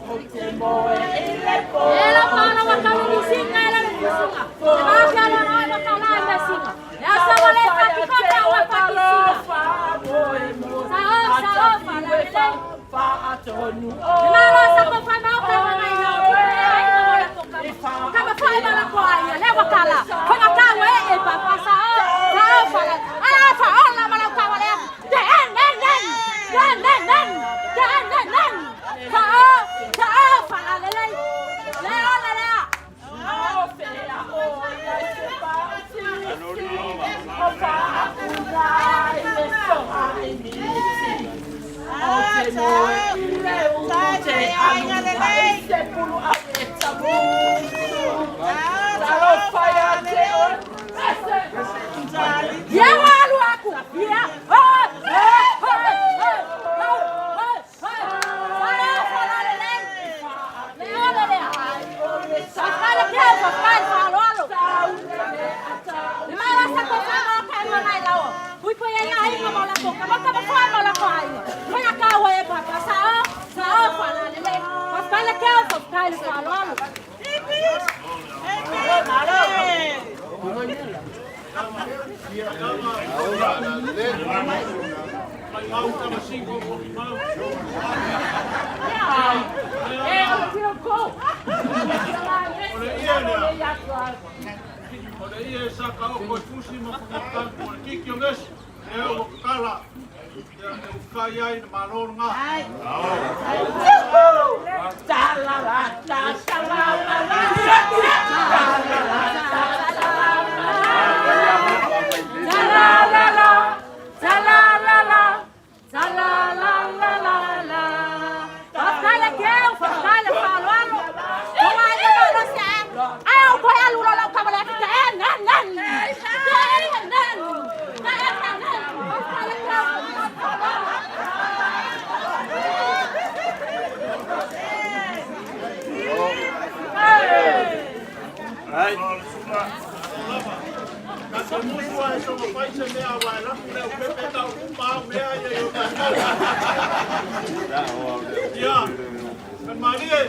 o te moe i le po. E la pala wa kalu ni singa e la le fusinga. Le va fia la la wa kala e me singa. Le asa wa le fa ki kaka wa fa ki singa. Sao, sao, faalalelei. Le malo sa ko fa mau ka ma ngai no ki le ai ma la ko kama. Kama fa ma la ko ai le wa kala. Fa nga ka we e pa pa sao, sao fa la. Ala fa ola ma la ka wa le. Te en en en. Te en en en. Te en en en. Sao, sao faalalelei. Le ola le. Ia wa alu aku. Ia. Oh, oh, oh, oh, oh, oh. Sao faalalelei. Le ola le. Fa le keu, fa fa le faaloalo. Le mala sa ko fa ma ka ma ngai lao. Pui pui ai ai ma la ko. Kama kama fa ma la ko ai. Fa ya ka wa e pa pa sa o. Sa o fa la le le. Fa fa le keu, fa fa le faaloalo. Mai tama singo o ki mau. O le ia lea. O le ia e sa ka o koe fusi ma whakatau o le kiki o mesi. E o kala. Ia e ukai ai na malo ngā. La la la la. La la la la. La la la la la. Fa fa le keu, fa fa le faaloalo. O ai le malo se. Ai o ko alu lo lo ka le te en en en. Te en en. Te en en. Fa fa le keu. Ka te musu ai so ma fai se mea wa e laku leo pepe tau umpa au mea ia i o tātou. Ia, kan marie,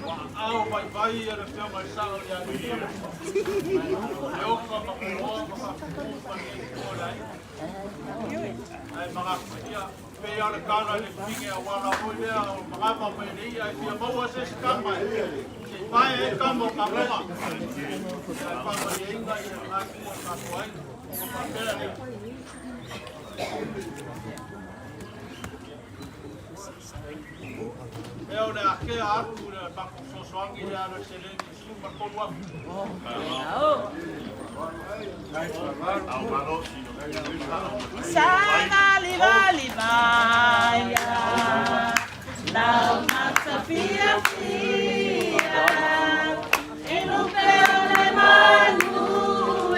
wa au vai vai ia le whia mai sao ia ni. Le oka ma kuloa ma ka kuku pa ni o lai. Ai mga ia, pe ia le kala le pinge a wala hoi lea o mga pa mai ni ia fia maua se se kama e. Se pae e kama o ka moa. Ia e pa mai inga ia ngā ku o tātou ai. O papea lea. Ea o le akea atu le le matou fesoasoani lea o le seleni e $13,000. Sana liva liva ia, lau mata fia fia, e lupe o le manu e,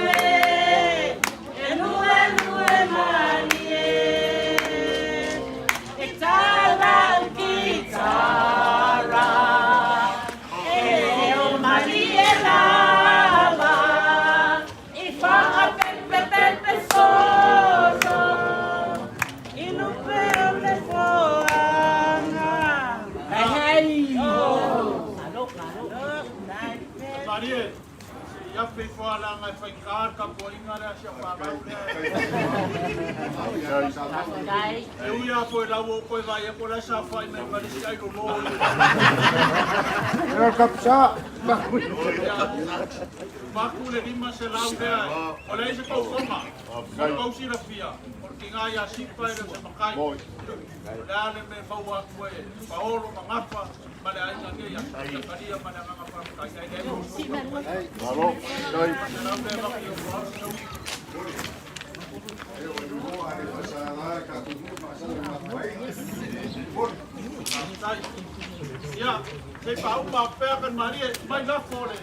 e lue lue malie, e tala u kitara, e o malie lava, i whaapepepepe solo, i lupe o le foanga. Hei hei! Oh, malo, malo. Malie, se i afe ifo lava leaga e faigata le tapuaiga lea a si au fanau lea. E ui lava foi lau ua ou toe vaai atu o la e saofai mai ma le isi ailolo i le Avatu le $500 lea, ua leai se tautoga. Mo le tou silafia, o le tiga ia Sipa e le o se matai. O le a le mea e maua atu e Paolo ma Gafa ma le aiga nei aso, ia talia ma le agaga faafetai. Ae leai se tautoga. $500 lea e avatu i ou aso. Faafetai. Ia, se i faauma pea Kanmalie, mai lafo le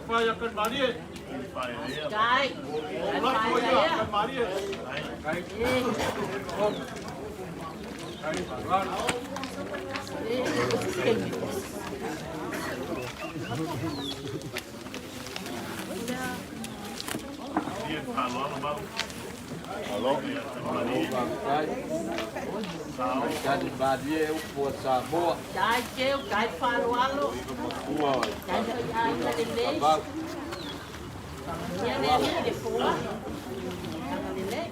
Fai a Kanmalie. O lafo ia Kanmalie. Tali malie upu a Samoa. Tai teu, tai faaaloalo. Matua o Tai faiaiga lelei. Vau. Ia le alii le foa. Agalelei.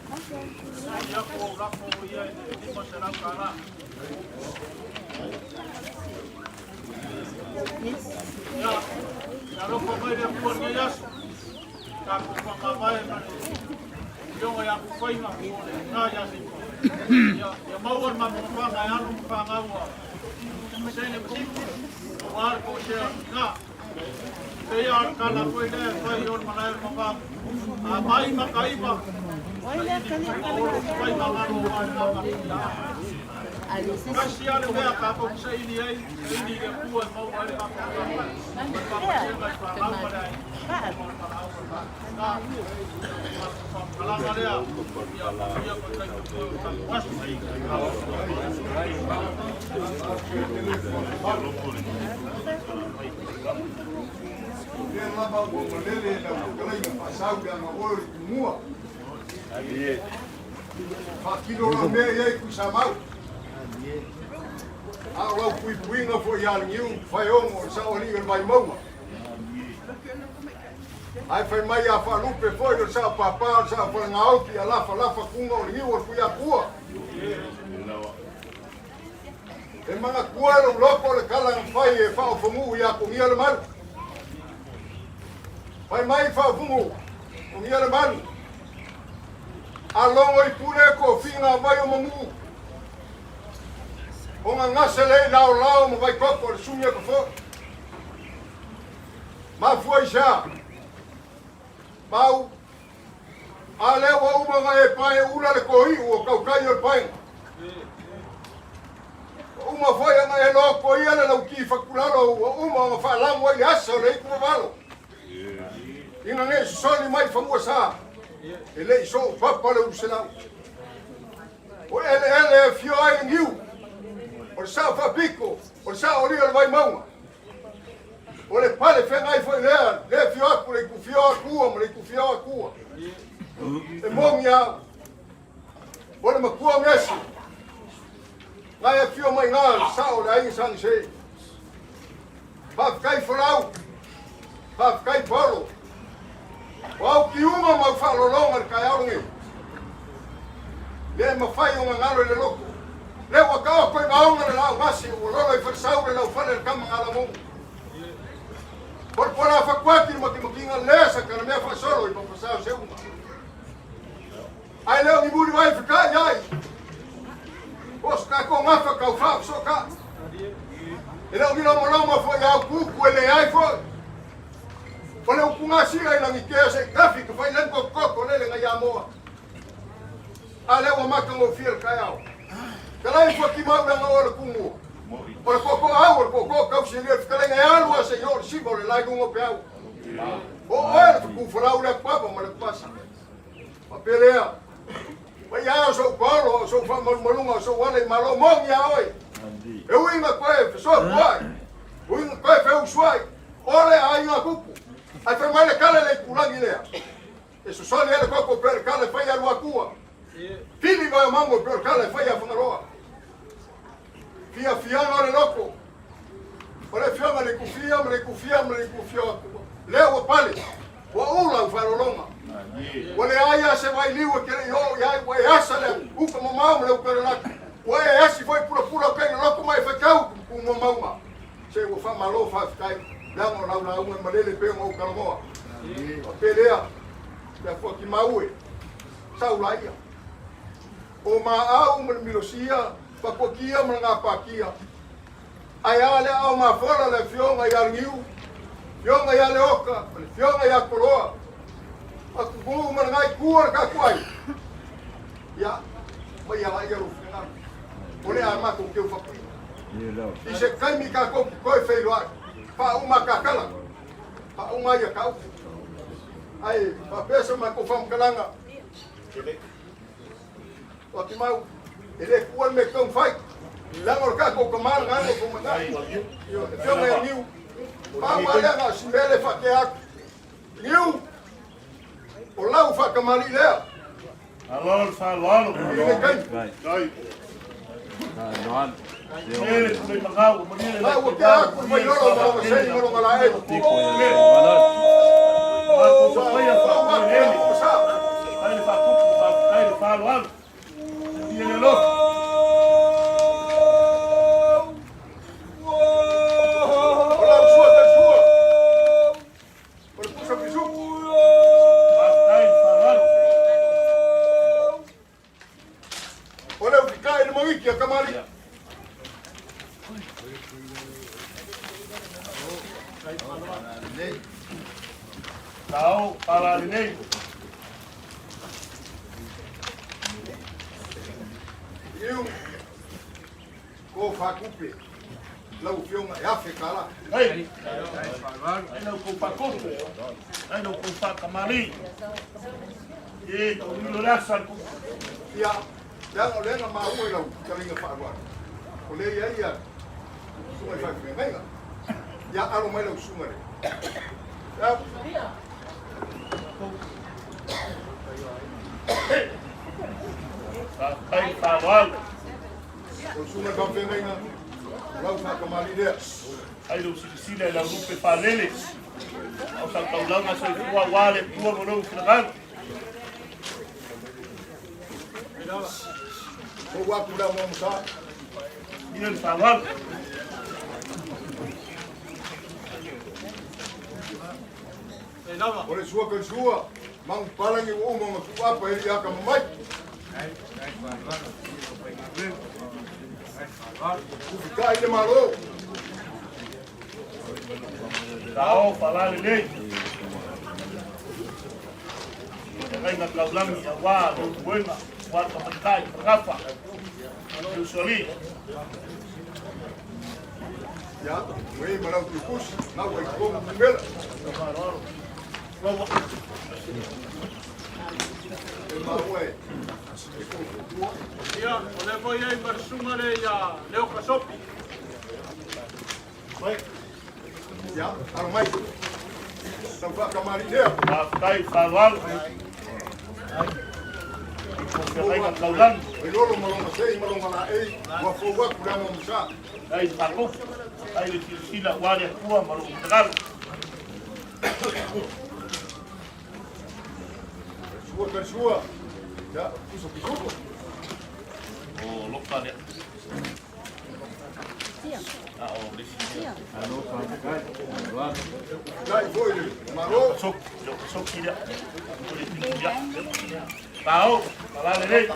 Ia ko ou lafo ia i le $500. Ia, ia alofa mai le Atua i lenei aso. Tatou faamavae ma le Afioga ia Kufaiga po o le ina ia Sipa. Ia, ia maua le mafaufauga e alo ma fanau a Sene ma Sipa, aua le toesea o le tina. E pei lava o le tala foi lea e fai o le malae o le mavao. A mai Mataiva, saili paolo Kufaiga lalo aua le gaga. Tasi lava le mea tatou te saili ai, saili i le Atua e maua ai le faatoatoaga ma le faamaisega i fanau ma le aiga ma le valaau ma le faatoatoaga. O le faamatalaga lea, ia manuia toe taimi o le tatou aso. Lea lava ua malele lau fetalaiga faasau leaga oe o le tumua. Faatino lau mea i ai Tuisamau. A o lau puipuiga foi ia Laniu Faeogo o le saoalii o le Vaimauga. Ae fai mai ia Faalupe foi o le sao pāpā o le sao Falegaoki ia lafalafa kuga o le niu o le Tuiatua. E manatua e lou loto le tala na fai e Faaofonuu ia Togialemalu. Fai mai Faaofonuu, Togialemalu, a logo i pule tofiga vai o Mamuu, o gagase le i laolao ma Vaitoto le sumi atu foi. Mafua i se a? Mau, a lea ua uma ona e pae ula le toiu o tautai o le paega. Ua uma foi ona e lotoia le lauti fatulalo ua uma ona faalamu ai le asa o le itu vavalo. Ina nei sosoli mai fanua sa, e le i soo papa le uluselau. O eleele e afio ai le niu, o le sao faapito, o le sao o lia o le vaimauga. O le pale feagai foi lea, le afio atu le itufio atua ma le itufio atua. E moni au, o le matua gesi, ngai afio mai ngā le sao o le aiga Sagisei. Faafetai Folau, faafetai Paolo, o au kiuga ma au faalologa i le taeao lenei. Le mafai ona galo i le loto. Le ua taoto i vaoga le laau gasi, ua lolo i falesau le laufale le tama galamoga. Polapola fatuati le matimatiga le sa kana mea faasolo i papasao se uma. Ai leo ni muri vai whakai ai. O se tatou gafa tau whaafesoka. E le o ni lomolomo foi a upu e leai foi. O le upu gasila i Lagitea se i tafi ka fai lani kokoko lele ngai Amoa. A lea ua matagofie le taeao. Talai fuakimau leaga oe le tumua. O le tootoo au, o le tootoo tausialia le fetalaiga e alu a se i oo le siva o le la i luga o peau. O oe le fetufolau le atuava ma le atuvasa. Faapea lea, mai a o sou paolo, o sou faamalumaluga, o sou ala i malo moni a oe. E ui ina toe fesoasoai, ui ina toe feusuai, o le aiga tupu. Ae fai mai le tala i le itulagi lea. E sosoli ai le koko pei o le tala e fai ia Luatua. Fili vai o mango pei o le tala e fai ia Fagaloa. Fiafiaga o le loto. O le afioga le kufia ma le kufia ma le kufia o Atua. Lea ua pale, ua ula au faalologa. Ua leai lava se vailiu e te le i oo i ai, ua e asa le uta mamao ma le uta lalaki. Ua e asi foi pulapula o tai loloto ma e faitau i tumua mauga. Se ua faamalo faafetai, leaga o lau lauga e malele pei ona ou talanoa. Faapea lea, le afuatimau e, sau laia. O maau ma le milosia, pakuakia ma le gapatia. Ae a le aao mafola le afioga ia Niu, afioga ia Leoka, ma le afioga ia Koloa. Atugu ma le nai o le tatou ai. Ia, mai ala ia lou finagalo. O le a matou teu faapea. I se taimi tatou te toe feiloai, faauma kakala, faauma ia kaupu. Ae faapea se matou faamatalaga, o Timau, e le tuua le mea e tatau ona fai. Leaga o le tatou tama lena e nofo mai i ina. Le afioga ia Niu, pau lava lea na o si mea lea e faatea atu. Niu, o lau faatamalii lea. Malo le faaaloalo. I lenei taimi. Ma ua tea atu le vailolo ma lona sei ma lona laei. O lau sua tai sua. O le pusa pisuku. O le ufikai le mawiki a kamali. Tao, pala lenei. Iu, ko whakupe, lau afioga e afe kala. Hei, ai lau kou whakopo, ai lau kou whakamali. E, tau milo le asa. Ia, leaga o lea na maua i lau fetalaiga faaaloalo. O lea i ai ia susuga i faafeagaiga. Ia alo mai lau susuga lea. Ia. Faafetai faaaloalo. O le susuga i faafeagaiga, o lau faatamalii lea. Ai lou silasila i lau lupe faalele. A o sau taulaga soifua aua le Atua ma lou finagalo. Ou atu lea mo masa. Ia le faaaloalo. O le sua ka sua, mangu palangi ua uma ona tuuapa e le i akamamai. Ufitai le Malo. Tao faalalelei. Feagaiga taulagi aua lou tuega, aua le tamaitai fagafa. Usuali. Ia, ue ma lau tukusi, nau ai tonu pumela. E maua e, e koukou. Ia, o lea foi ai ma le susuga lea ia Leo Kasopi. Ia, alo mai. Lau faatamalii lea. Faafetai faaaloalo. Feagaiga taulagi. E lolo ma lona sei ma lona laei, ua fou atu le amo masa. Ai le faakopo, ai le silasila aua le Atua ma lou finagalo. Sua ka sua. Ia, pusa pisupo. O loka lea. A o le isi mea. Malo faafetai. Malo. Faafetai foi le Malo. Soki lea. Pao, falalelei.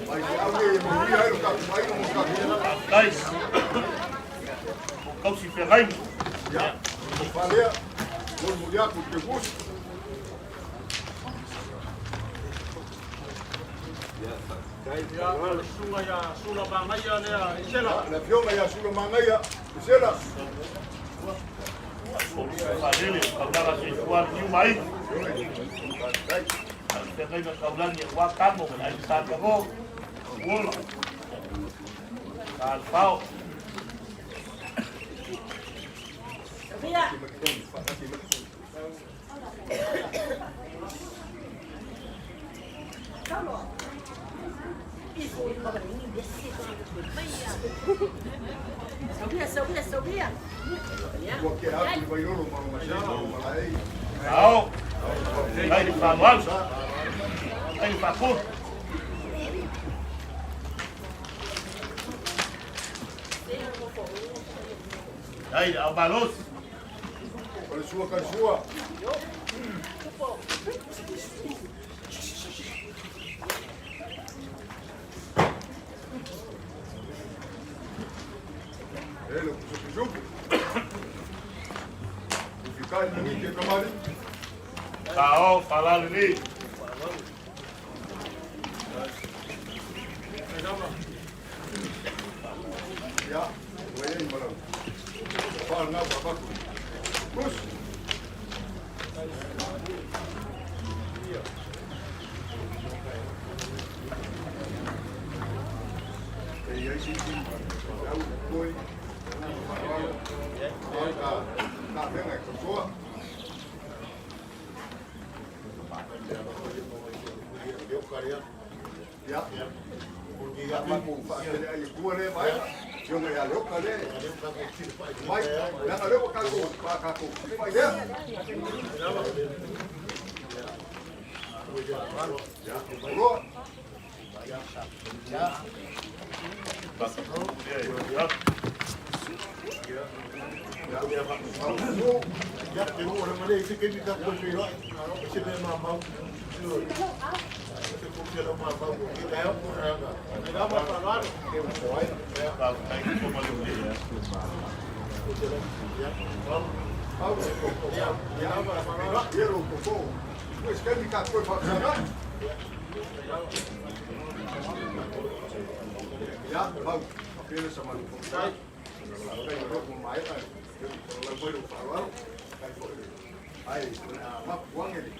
Mai se au e manuia ai lo tatou aiga ma lo tatou nuu. Faafetai. O tausi feagaiga. Ia, o falea, molimoli atu i le tegusi. Ia, o le susuga ia Sula Magaia lea Isela. Le afioga ia Sula Magaia Isela. O le faalele, taulaga soifua le niu mai. Feagaiga taulagi aua Kamo, ai sa tago, uola. Sa alfao. Sophia. Sophia, Sophia, Sophia. Ua ke atu i Vailolo ma Masea ma Malae. Ao. Ai le faaaloalo. Ai le faatonu. Ai le au malosi. O le sua ka sua. E le kusukusuku. Ufikai nani ke kamali. Sao, falalelei. Ia, ua i ai ma lau. Whānau whakaku. Kus. E i ai sisi, au koi, whakawalo, ai ka, ka whenga e katoa. Ia, ia maku whaatele ai e kua le mai, tionga ia leoka le, mai, nanga leo kako, pa kako, mai lea. Ia, oloa. Ia, te oo le male i se keimi ka koe wheiroai. O se mea mamau. O se kofia lau mamau. O ke ao. Ia lo koko. Koe se keimi ka koe whakusanga. Ia, mau, whapere sa malu whakusai. Kai roko mai ai. Lau mai lo whaawaro. Kai foe. Ai, mapu wangele.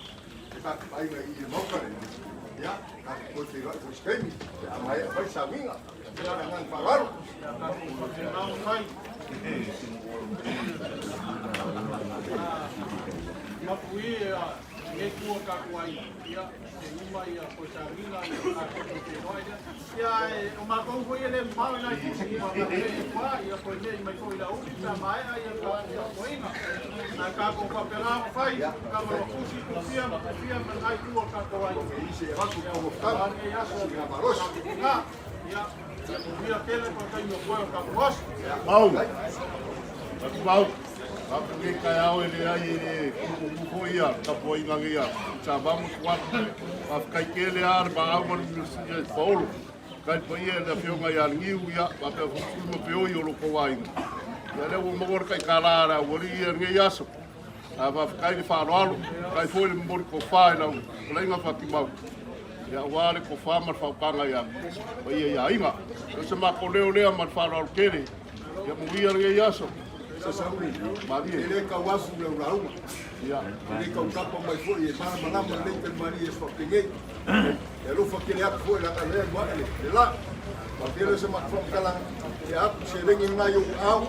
Te tāku painga i e maukare. Ia, tāku koe te rai koe se keimi. Ia mai a mai sa winga. Ia na ngang whaawaro. Mapu i e kua ka kua i. Ia, e uma ia koe sa winga i a koe te roa ia. Ia, e, o mākou foi e le mau i nai kusi. Ia, e kua, ia koe nei mai foi la uli, ta mai a ia ka ia koinga. Na ka ko papela o whai, ka maro kusi, kufia, ma kufia, ma nai kua ka kua i. E ise e raku ko whakau. Sina marosi. Ia, ia, ia kele ko kai mo koe o ka kuasi. Mau. Atu mau. Aku ke kai au e le ai e le kuku ia, ka poa inga ia. Sa vamu kuatu. Pa kai kele a le ma au ma le sia Paolo. Kai pa ia le fionga ia ngiu ia, pa pe fuku ma pe oi o lo ko wainga. Ia le ua mo kai kala ra ua li ia ngai aso. A pa kai le wharoalo, kai foi le mori ko wha e lau, ko leinga whaki mau. Ia ua le ko wha ma le whaukanga ia, pa ia ia inga. O se mako leo lea ma le wharoalo kere. Ia mo ia ngai aso. Sa sauri. Marie. E le kau afu le uraunga. Ia. E le kau kapa mai foi e mana manama le te mari e whapengei. E alofa kele atu foi la ka lea mua ele. Le la. Ma pele se maku whakatalanga. E atu se lengi ngai o au.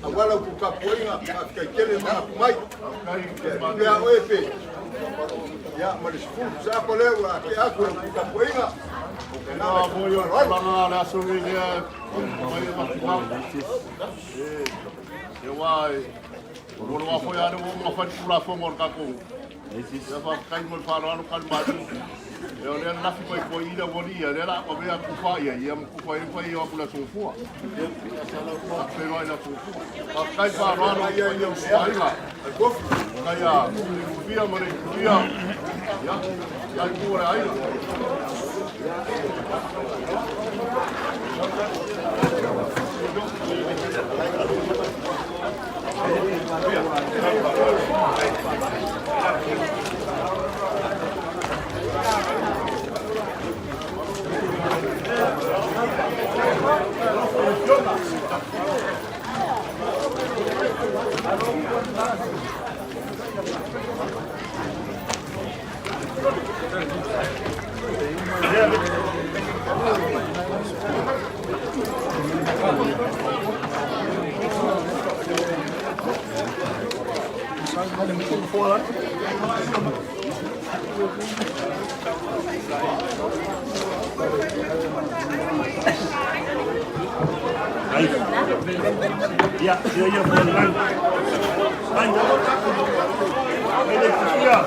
A wala ku kapuinga, ka kai kele mana mai. E pule a oe pe. Ia, ma le sefulu sa pa leo la ke aku le ku kapuinga. Na mo yo langa le aso ni lea mai e maki mau. E e wā e o lo wā foi ale o ma whai kula fongo o le kako. Ia wha kai mo le wharo alo kai mātu. Ia o lea na lafi mai foi i le aualii ia, lea o le a avea tufa i ai, ia ma tufa ai le fai o atu i le Aso Gafua. Feiloai i le Aso Gafua. Faafetai faaaloalo i le paia o le aiga. Faafetai ia Lufia ma le Lufia. Ia, tai pua o le aiga. Ia, ia, ia, mo le lani. Ai, e le fia.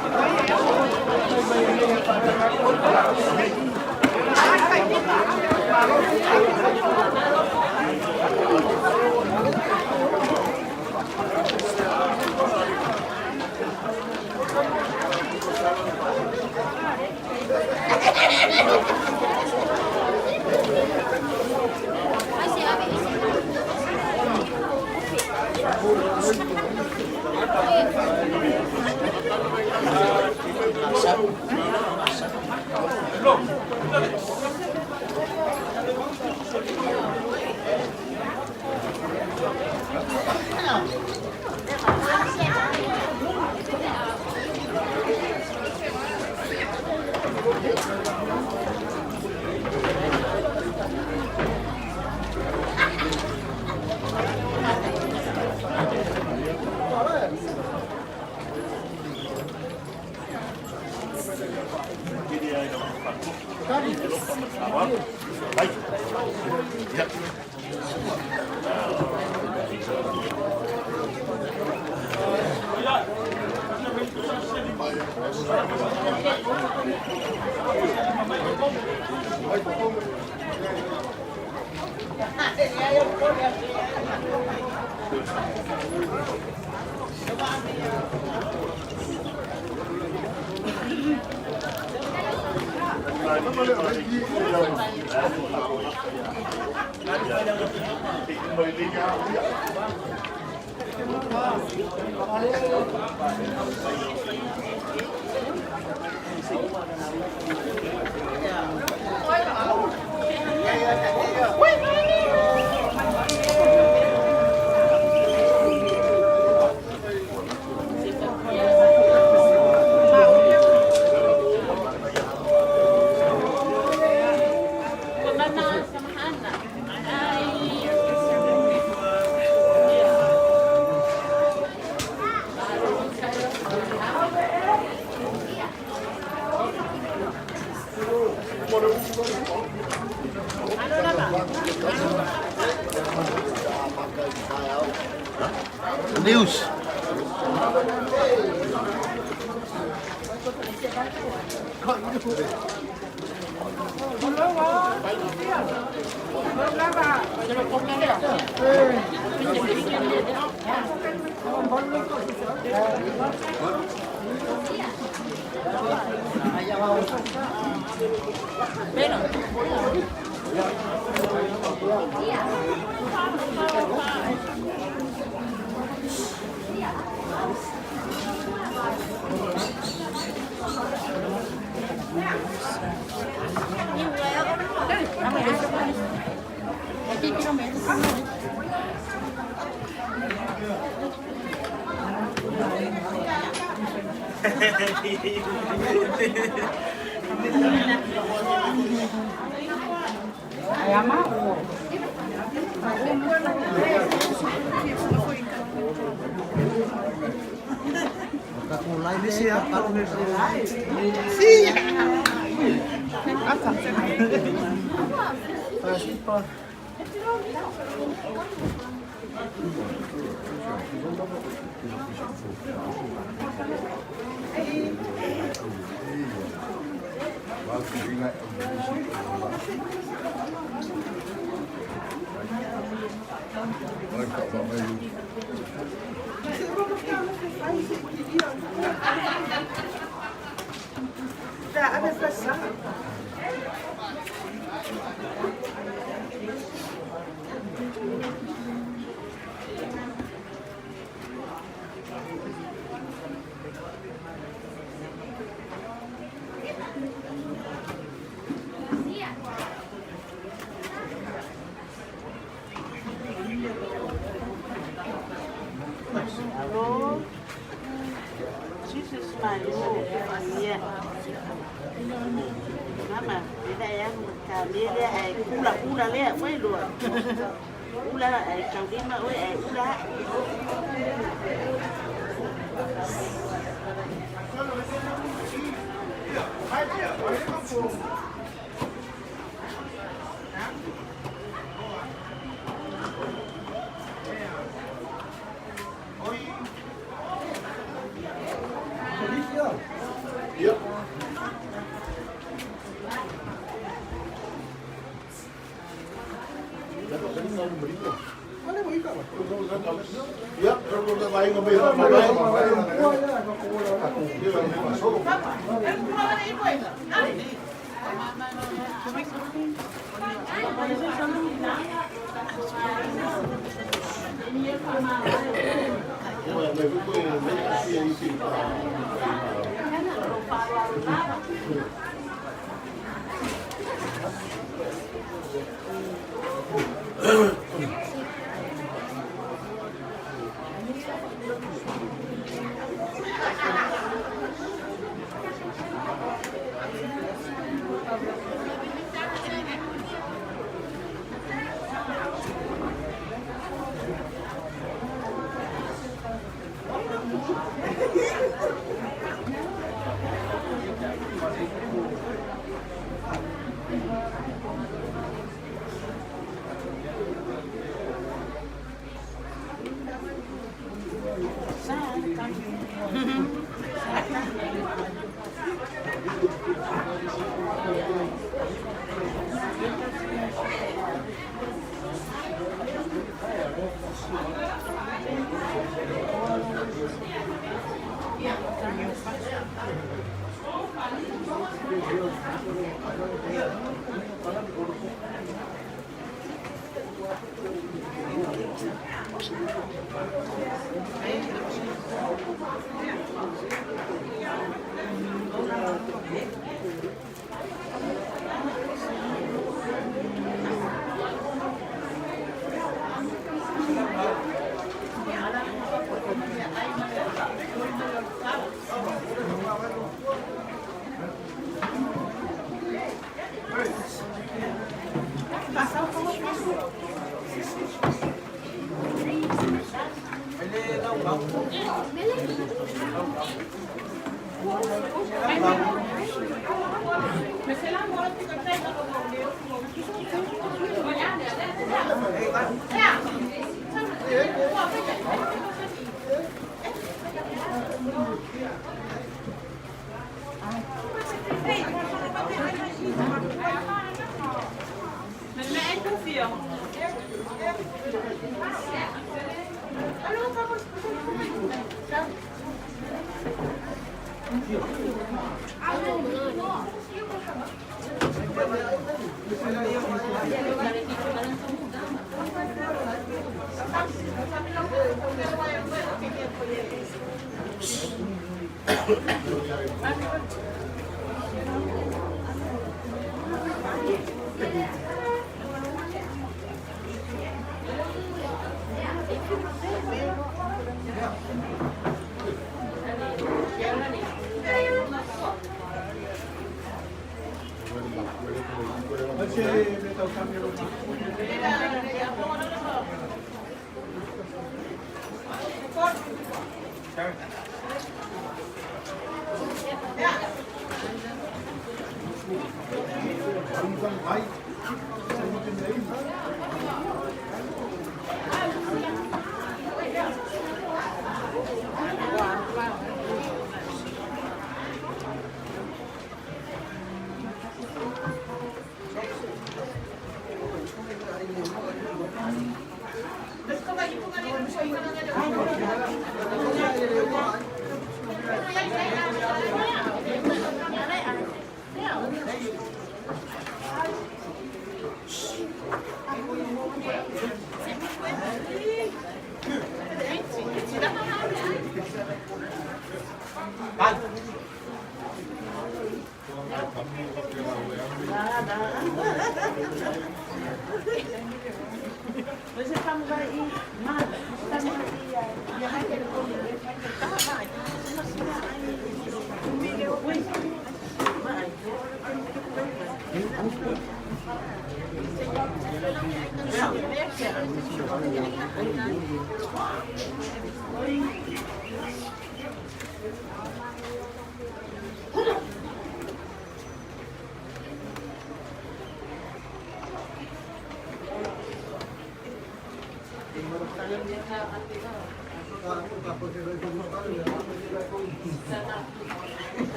News.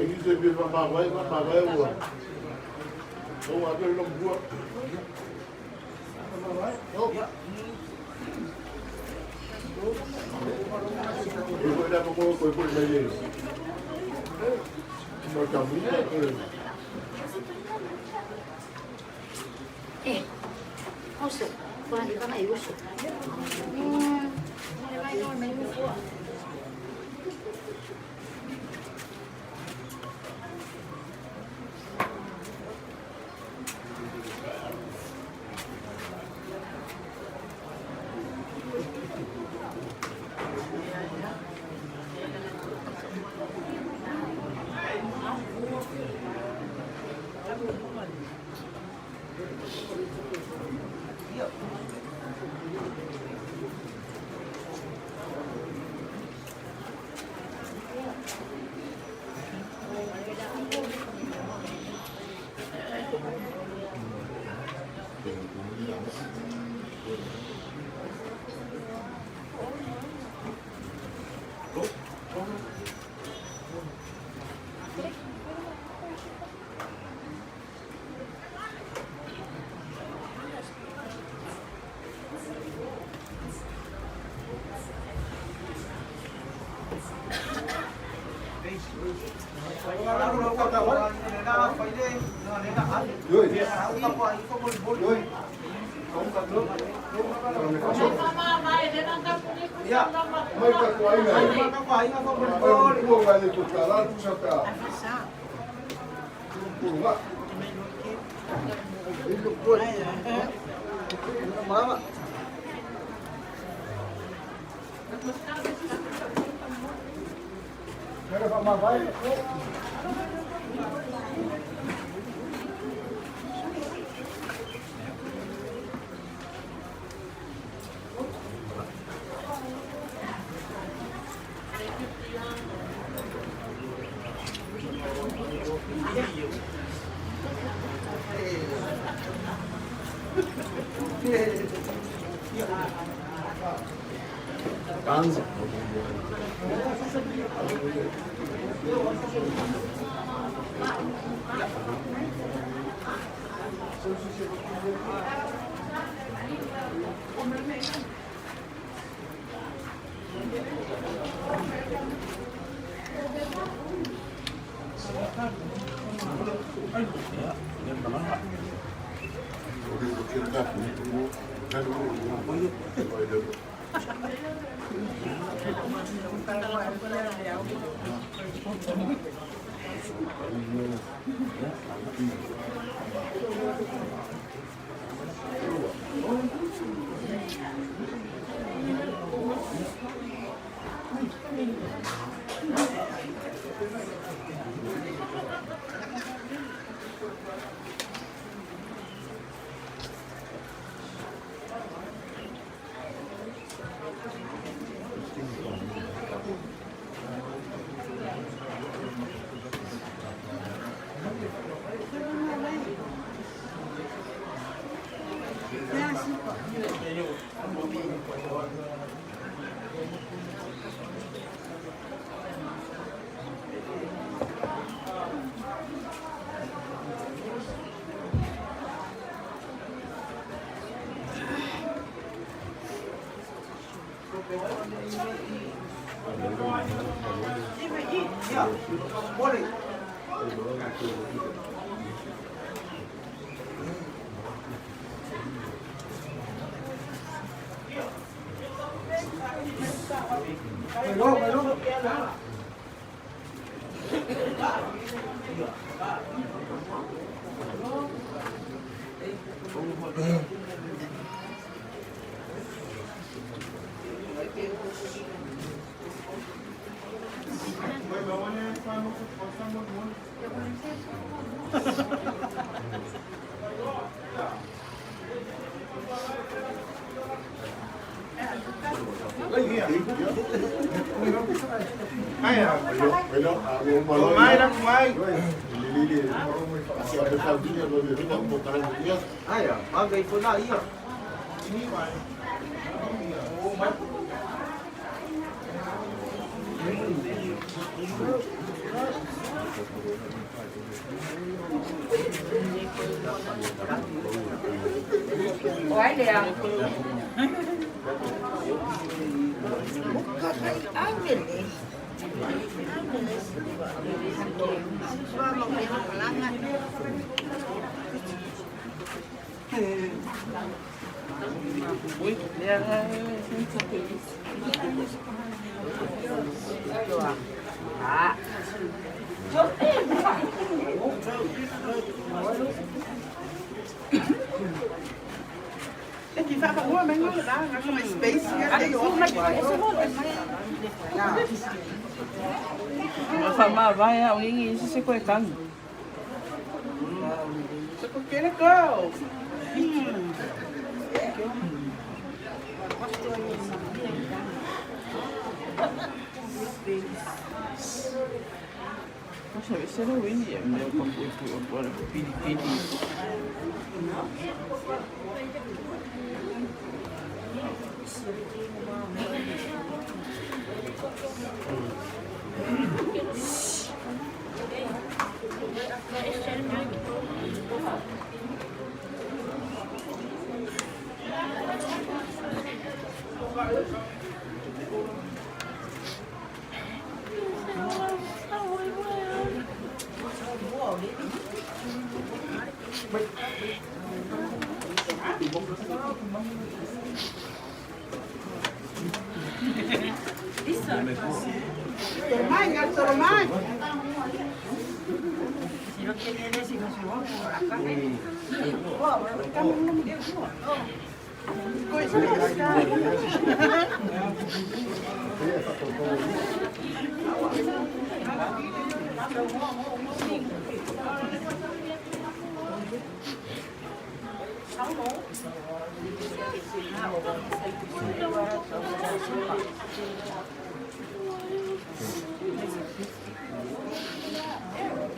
E i se fia faamavae, faamavae ua ou ave le lomua. E foi la mo ko ko mai le. Mo ta mi e. Eh, oso, wala ka na iuso.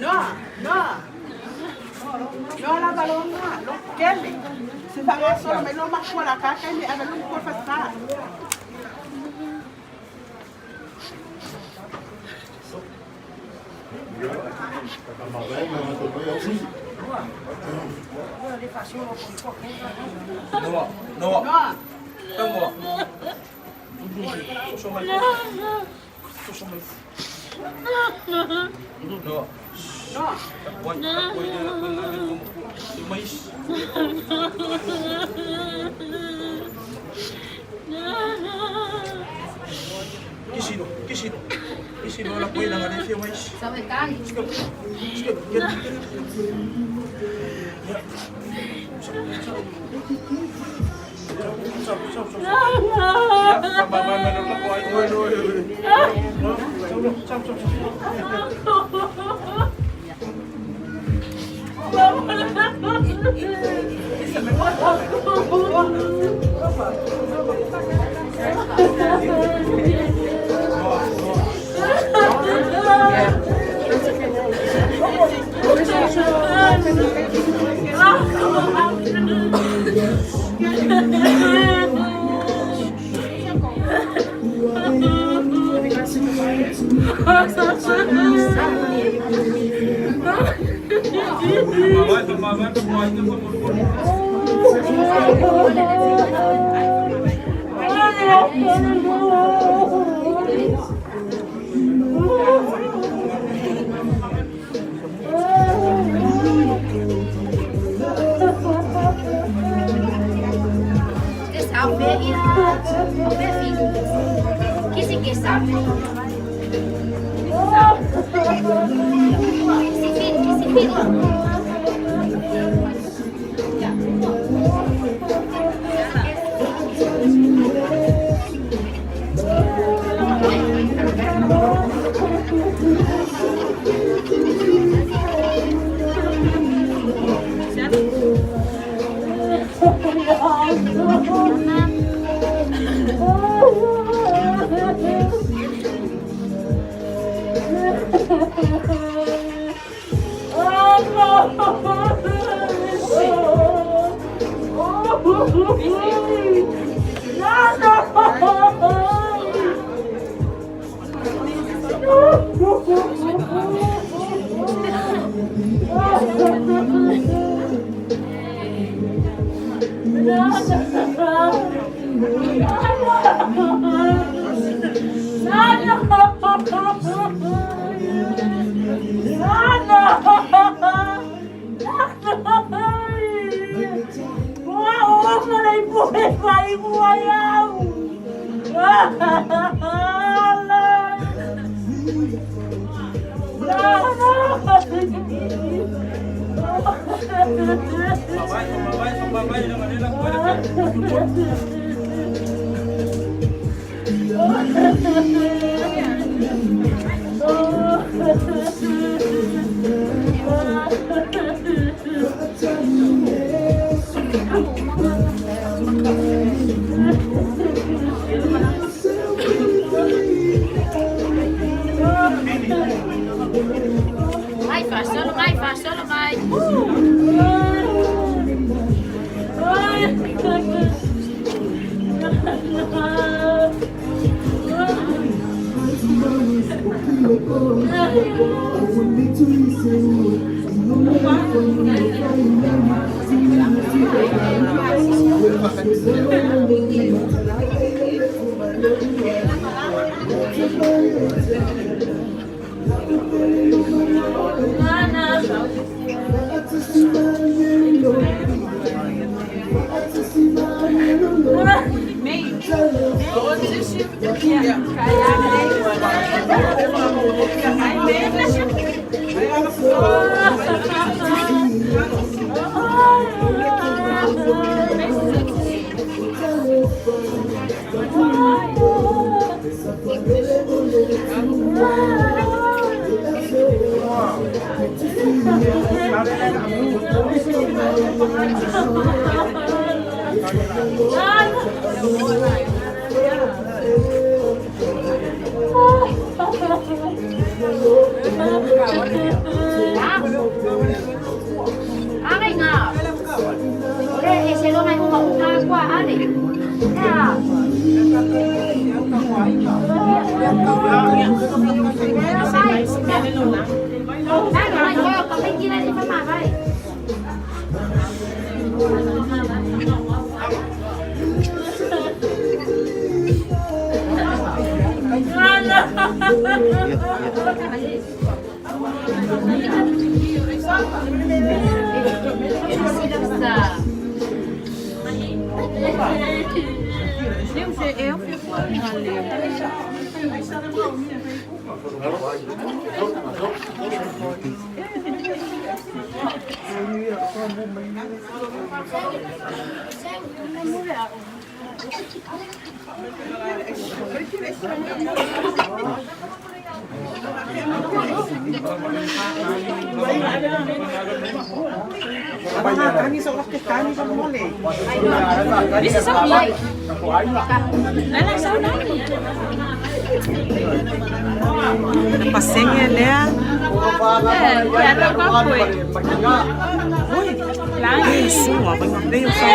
Noa, Noa. Noa lava lo nga, lo kele. Se faagasolo mai lo makua la kaka ni ave lo makua fasā. Noa, Noa. Noa. Noa. Soso mai. Soso mai. Noa. Noa. Tapuai, tapuai le la le le le mais. Kisino, kisino. Kisino la poi la ngare fia mais. Skip. Skip. Get. Stop, stop, stop. Ya, ba ba ba ba ba oi oi oi. Stop, stop, stop. Mai faasolo mai, faasolo mai. Pasenge lea. Oi, sua, vai ngapei o sa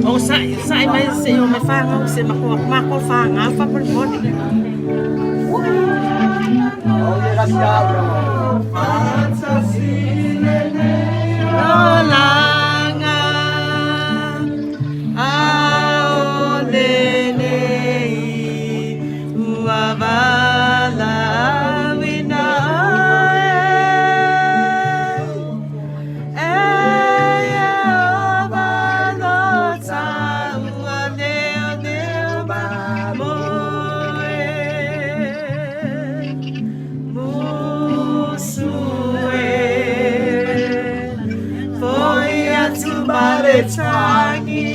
O sa sa mai se o me fa ngau se ma ko ma ko fa ngau fa por por. Olanga ao lenei ua vala wina e e o balota ua neo neo ba moe musue foi a tumaretangi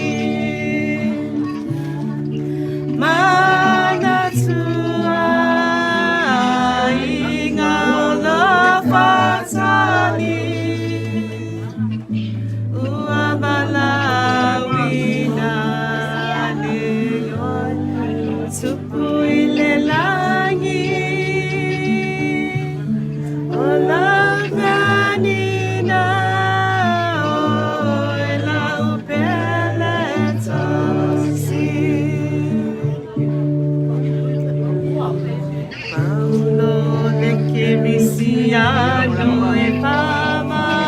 mana tua inga o fatali ua balawina nei oi tupu i le langi o lau na oi lau pele tosi. Paulo le Kerisiano e Pamani.